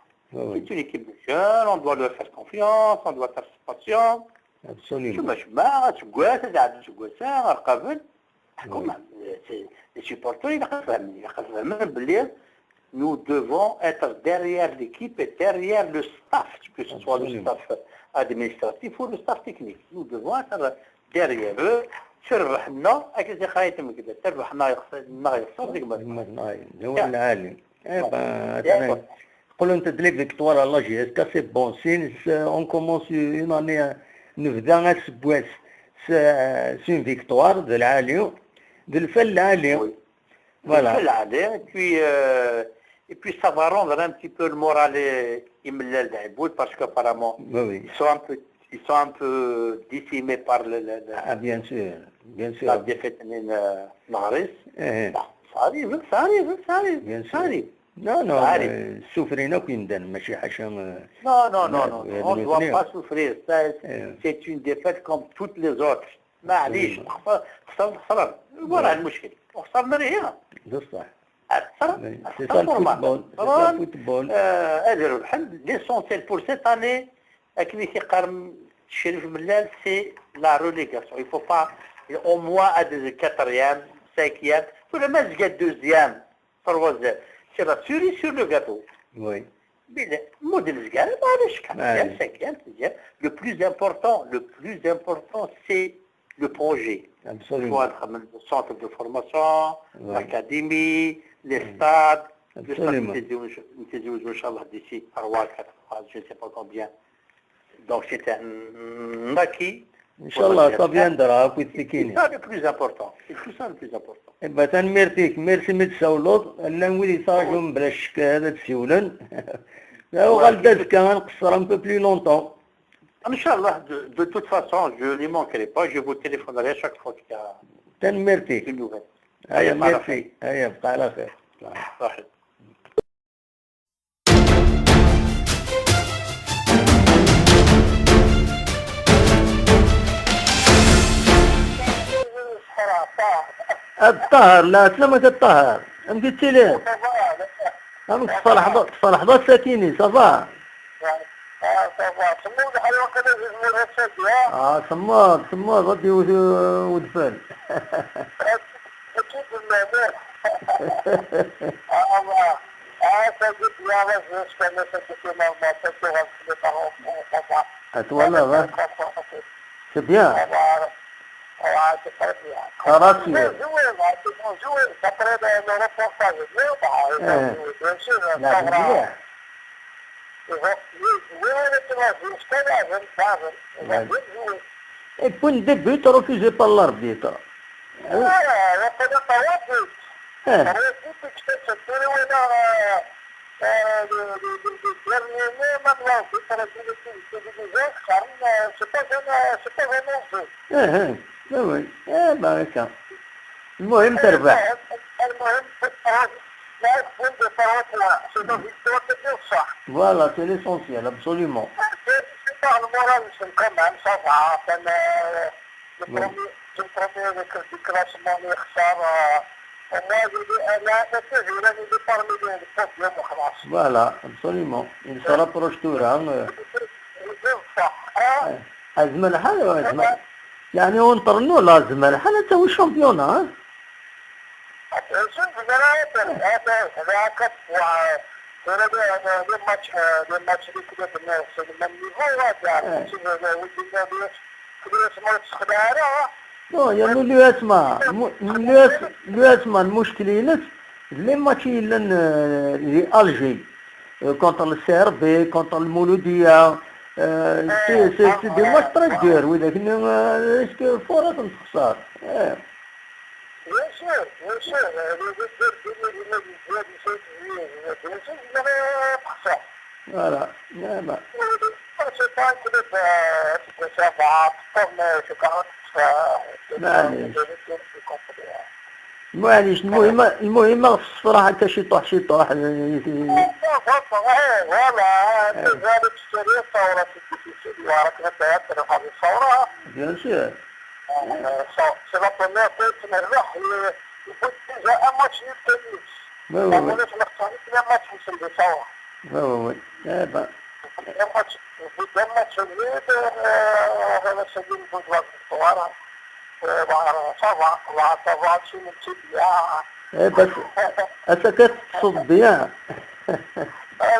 C'est une équipe de jeunes, on doit leur faire confiance, on doit être patient. Absolument. شوف، ما تسقاس، تسقاس، رقابل. Quand même, c'est, les supporters, il y a quand même, il y a quand même, nous devons être derrière l'équipe et derrière le staff, que ce soit le staff administratif ou le staff technique. Nous devons être derrière eux. تربحنا، هكا زي خايتم كده، تربحنا يخسر، ما يخسر، ديك ما. هو العالي. ايه، با، تقول انت دلي فيكتوار على جي اس كا، c'est bon signe. On commence une année, نبدا اسبواس c'est une victoire, d lɛali, d lfal lɛali. Voilà. Et puis, euh, et puis ça va rendre un petit peu le moral et, et le, parce qu'apparemment, ils sont un peu, ils sont un peu décimés par le, le, le, ah, bien sûr, bien sûr, la défaite, euh, Maris. Bon, ça arrive, ça arrive, ça arrive, bien sûr. Ça arrive. Non, non, ça arrive. Euh, souffrir, non, non, non, non, non, on ne doit pas souffrir. C'est une défaite comme toutes les autres. معليش، خسر، خسر، خسر. Voilà المشكل. وخسرنا ليه هنا. بصح. خسر، c'est ça le football. C'est ça le football. آه، هذا الحمد. L'essentiel pour cette année, akken i t-iqqar Chérif Mellal, c'est la relégation. Il faut pas, au moins, à des quatrième, cinquième, tout le monde gagne deuxième. Trois zéro. C'est la cerise sur le gâteau. Oui. Mais le, مو ديال الزكاة، معليش، معليش. Cinquième, sixième. Le plus important, le plus important, c'est le projet. Absolument. Il faut être le centre de formation, l'académie, les stades, le stade نتزوج، نتزوج إن شاء الله d'ici trois, quatre mois, je ne sais pas combien. Donc c'est un acquis. إن شاء الله, ça viendra, أكو السكينة. C'est ça le plus important. C'est tout ça le plus important. إبا تنميرتيك, merci مي تساولوض, لان ويلي يتراجون بلا شك هذا تسيولن. لا, وغالدا زكا غنقصر un peu plus longtemps. إن شاء الله, de, de toute façon, je n'y manquerai pas, je vous téléphonerai chaque fois qu'il y a des nouvelles. تنميرتيك. هيا, merci. هيا, بقى على خير. صحيح. الطاهر, لا, سلامة الطاهر. أم قلت لي؟ أم تصفى لحظة, تصفى لحظة ساكيني, ça va؟ آه, سمار, سمار, غادي ود-, ودفال. أتولى, c'est bien. خلاص, bien sûr. Et point de but refusé par l'arbitre. آه, وقيلا ثلاثة. آه. ثلاثة تكتب تدير ولا, آه, دير ميمي ما بلاصي، ثلاثة تكتب تدير ولا, c'est pas un, c'est pas un enjeu. آه, آه. لا, وي. آه, بارك. المهم تربح. المهم تربح. لا, c'est une victoire, c'est une victoire, c'est bien ça. Voilà, c'est l'essentiel, absolument. C'est, c'est pas le moral, c'est quand même, ça va, quand même. Le premier, le premier avec le déclassement, il ressort, euh, au moins, il est, euh, là, il est parmi les, les podiums, خلاص. Voilà, absolument. Il se rapproche tout, hein, euh. C'est ça, hein. أزمة الحال وأزمة. يعني، ونطرنو لازم الحال تسوي الشامبيونا، ها؟ شنو زعما هذا، هذا، هذا هكا، وا-، هذا، هذا، هذا ماتش، هذا ماتش اللي كنا درنا في السينما النيفو، هذا، إيه. شنو هذا، ولدنا بيه، كنا نسمعوا السخدارة. نو، يا مو اليو اس ما، مو-، اليو اس، اليو اس ما المشكل ينس، لي ماتش يلن، آه، لي الجي، آه، كونتر السي ار بي، كونتر المولودية، آه، سي، سي، سي دي ماتش تري دور، ولكن، آه، اسكو الفرص نتخسر. إيه. Bien sûr, bien sûr. Euh, les autres joueurs de Ligue, les joueurs du Saint-Gilles, bien sûr, ils avaient, euh, pour ça. Voilà. Voilà. Euh, c'est pas un club, euh, qui peut faire, bah, comme, euh, c'est pas, euh, c'est pas معليش. Une vérité, c'est compliqué, hein. معليش، المهم، المهم خص الصراحة هكا شي طوح، شي طوح، يعني، في، آه، voilà، آه. أنت جالس تشتري الثورة، c'est difficile، وراك غير تروح هذه الثورة. Bien sûr. آه، c'est la première fois تنربح، يفوت déjà un match nul. Oui, oui, oui. ما نقولش نخسر اثنين ماتش في الدفاع. Oui, oui, oui. إيه با. اثنين ماتش، اثنين ماتش nul، آه، هذا سجل في الدوار الصغار. آه، ça va، ça va، شي من تشيليا. إيه بس، أنت كتصد bien. لا،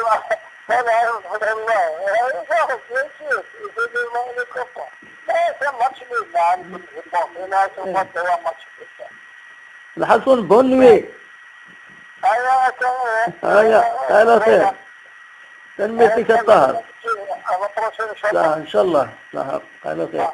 لا، لا، الحمد لله. آه، bien sûr، bien sûr. لا، c'est un match nul، لا، c'est un match nul. الحسن، bonne nuit. هيا، على خير. تنميتك الطاهر. على البروشين إن شاء الله. إن شاء الله. على خير.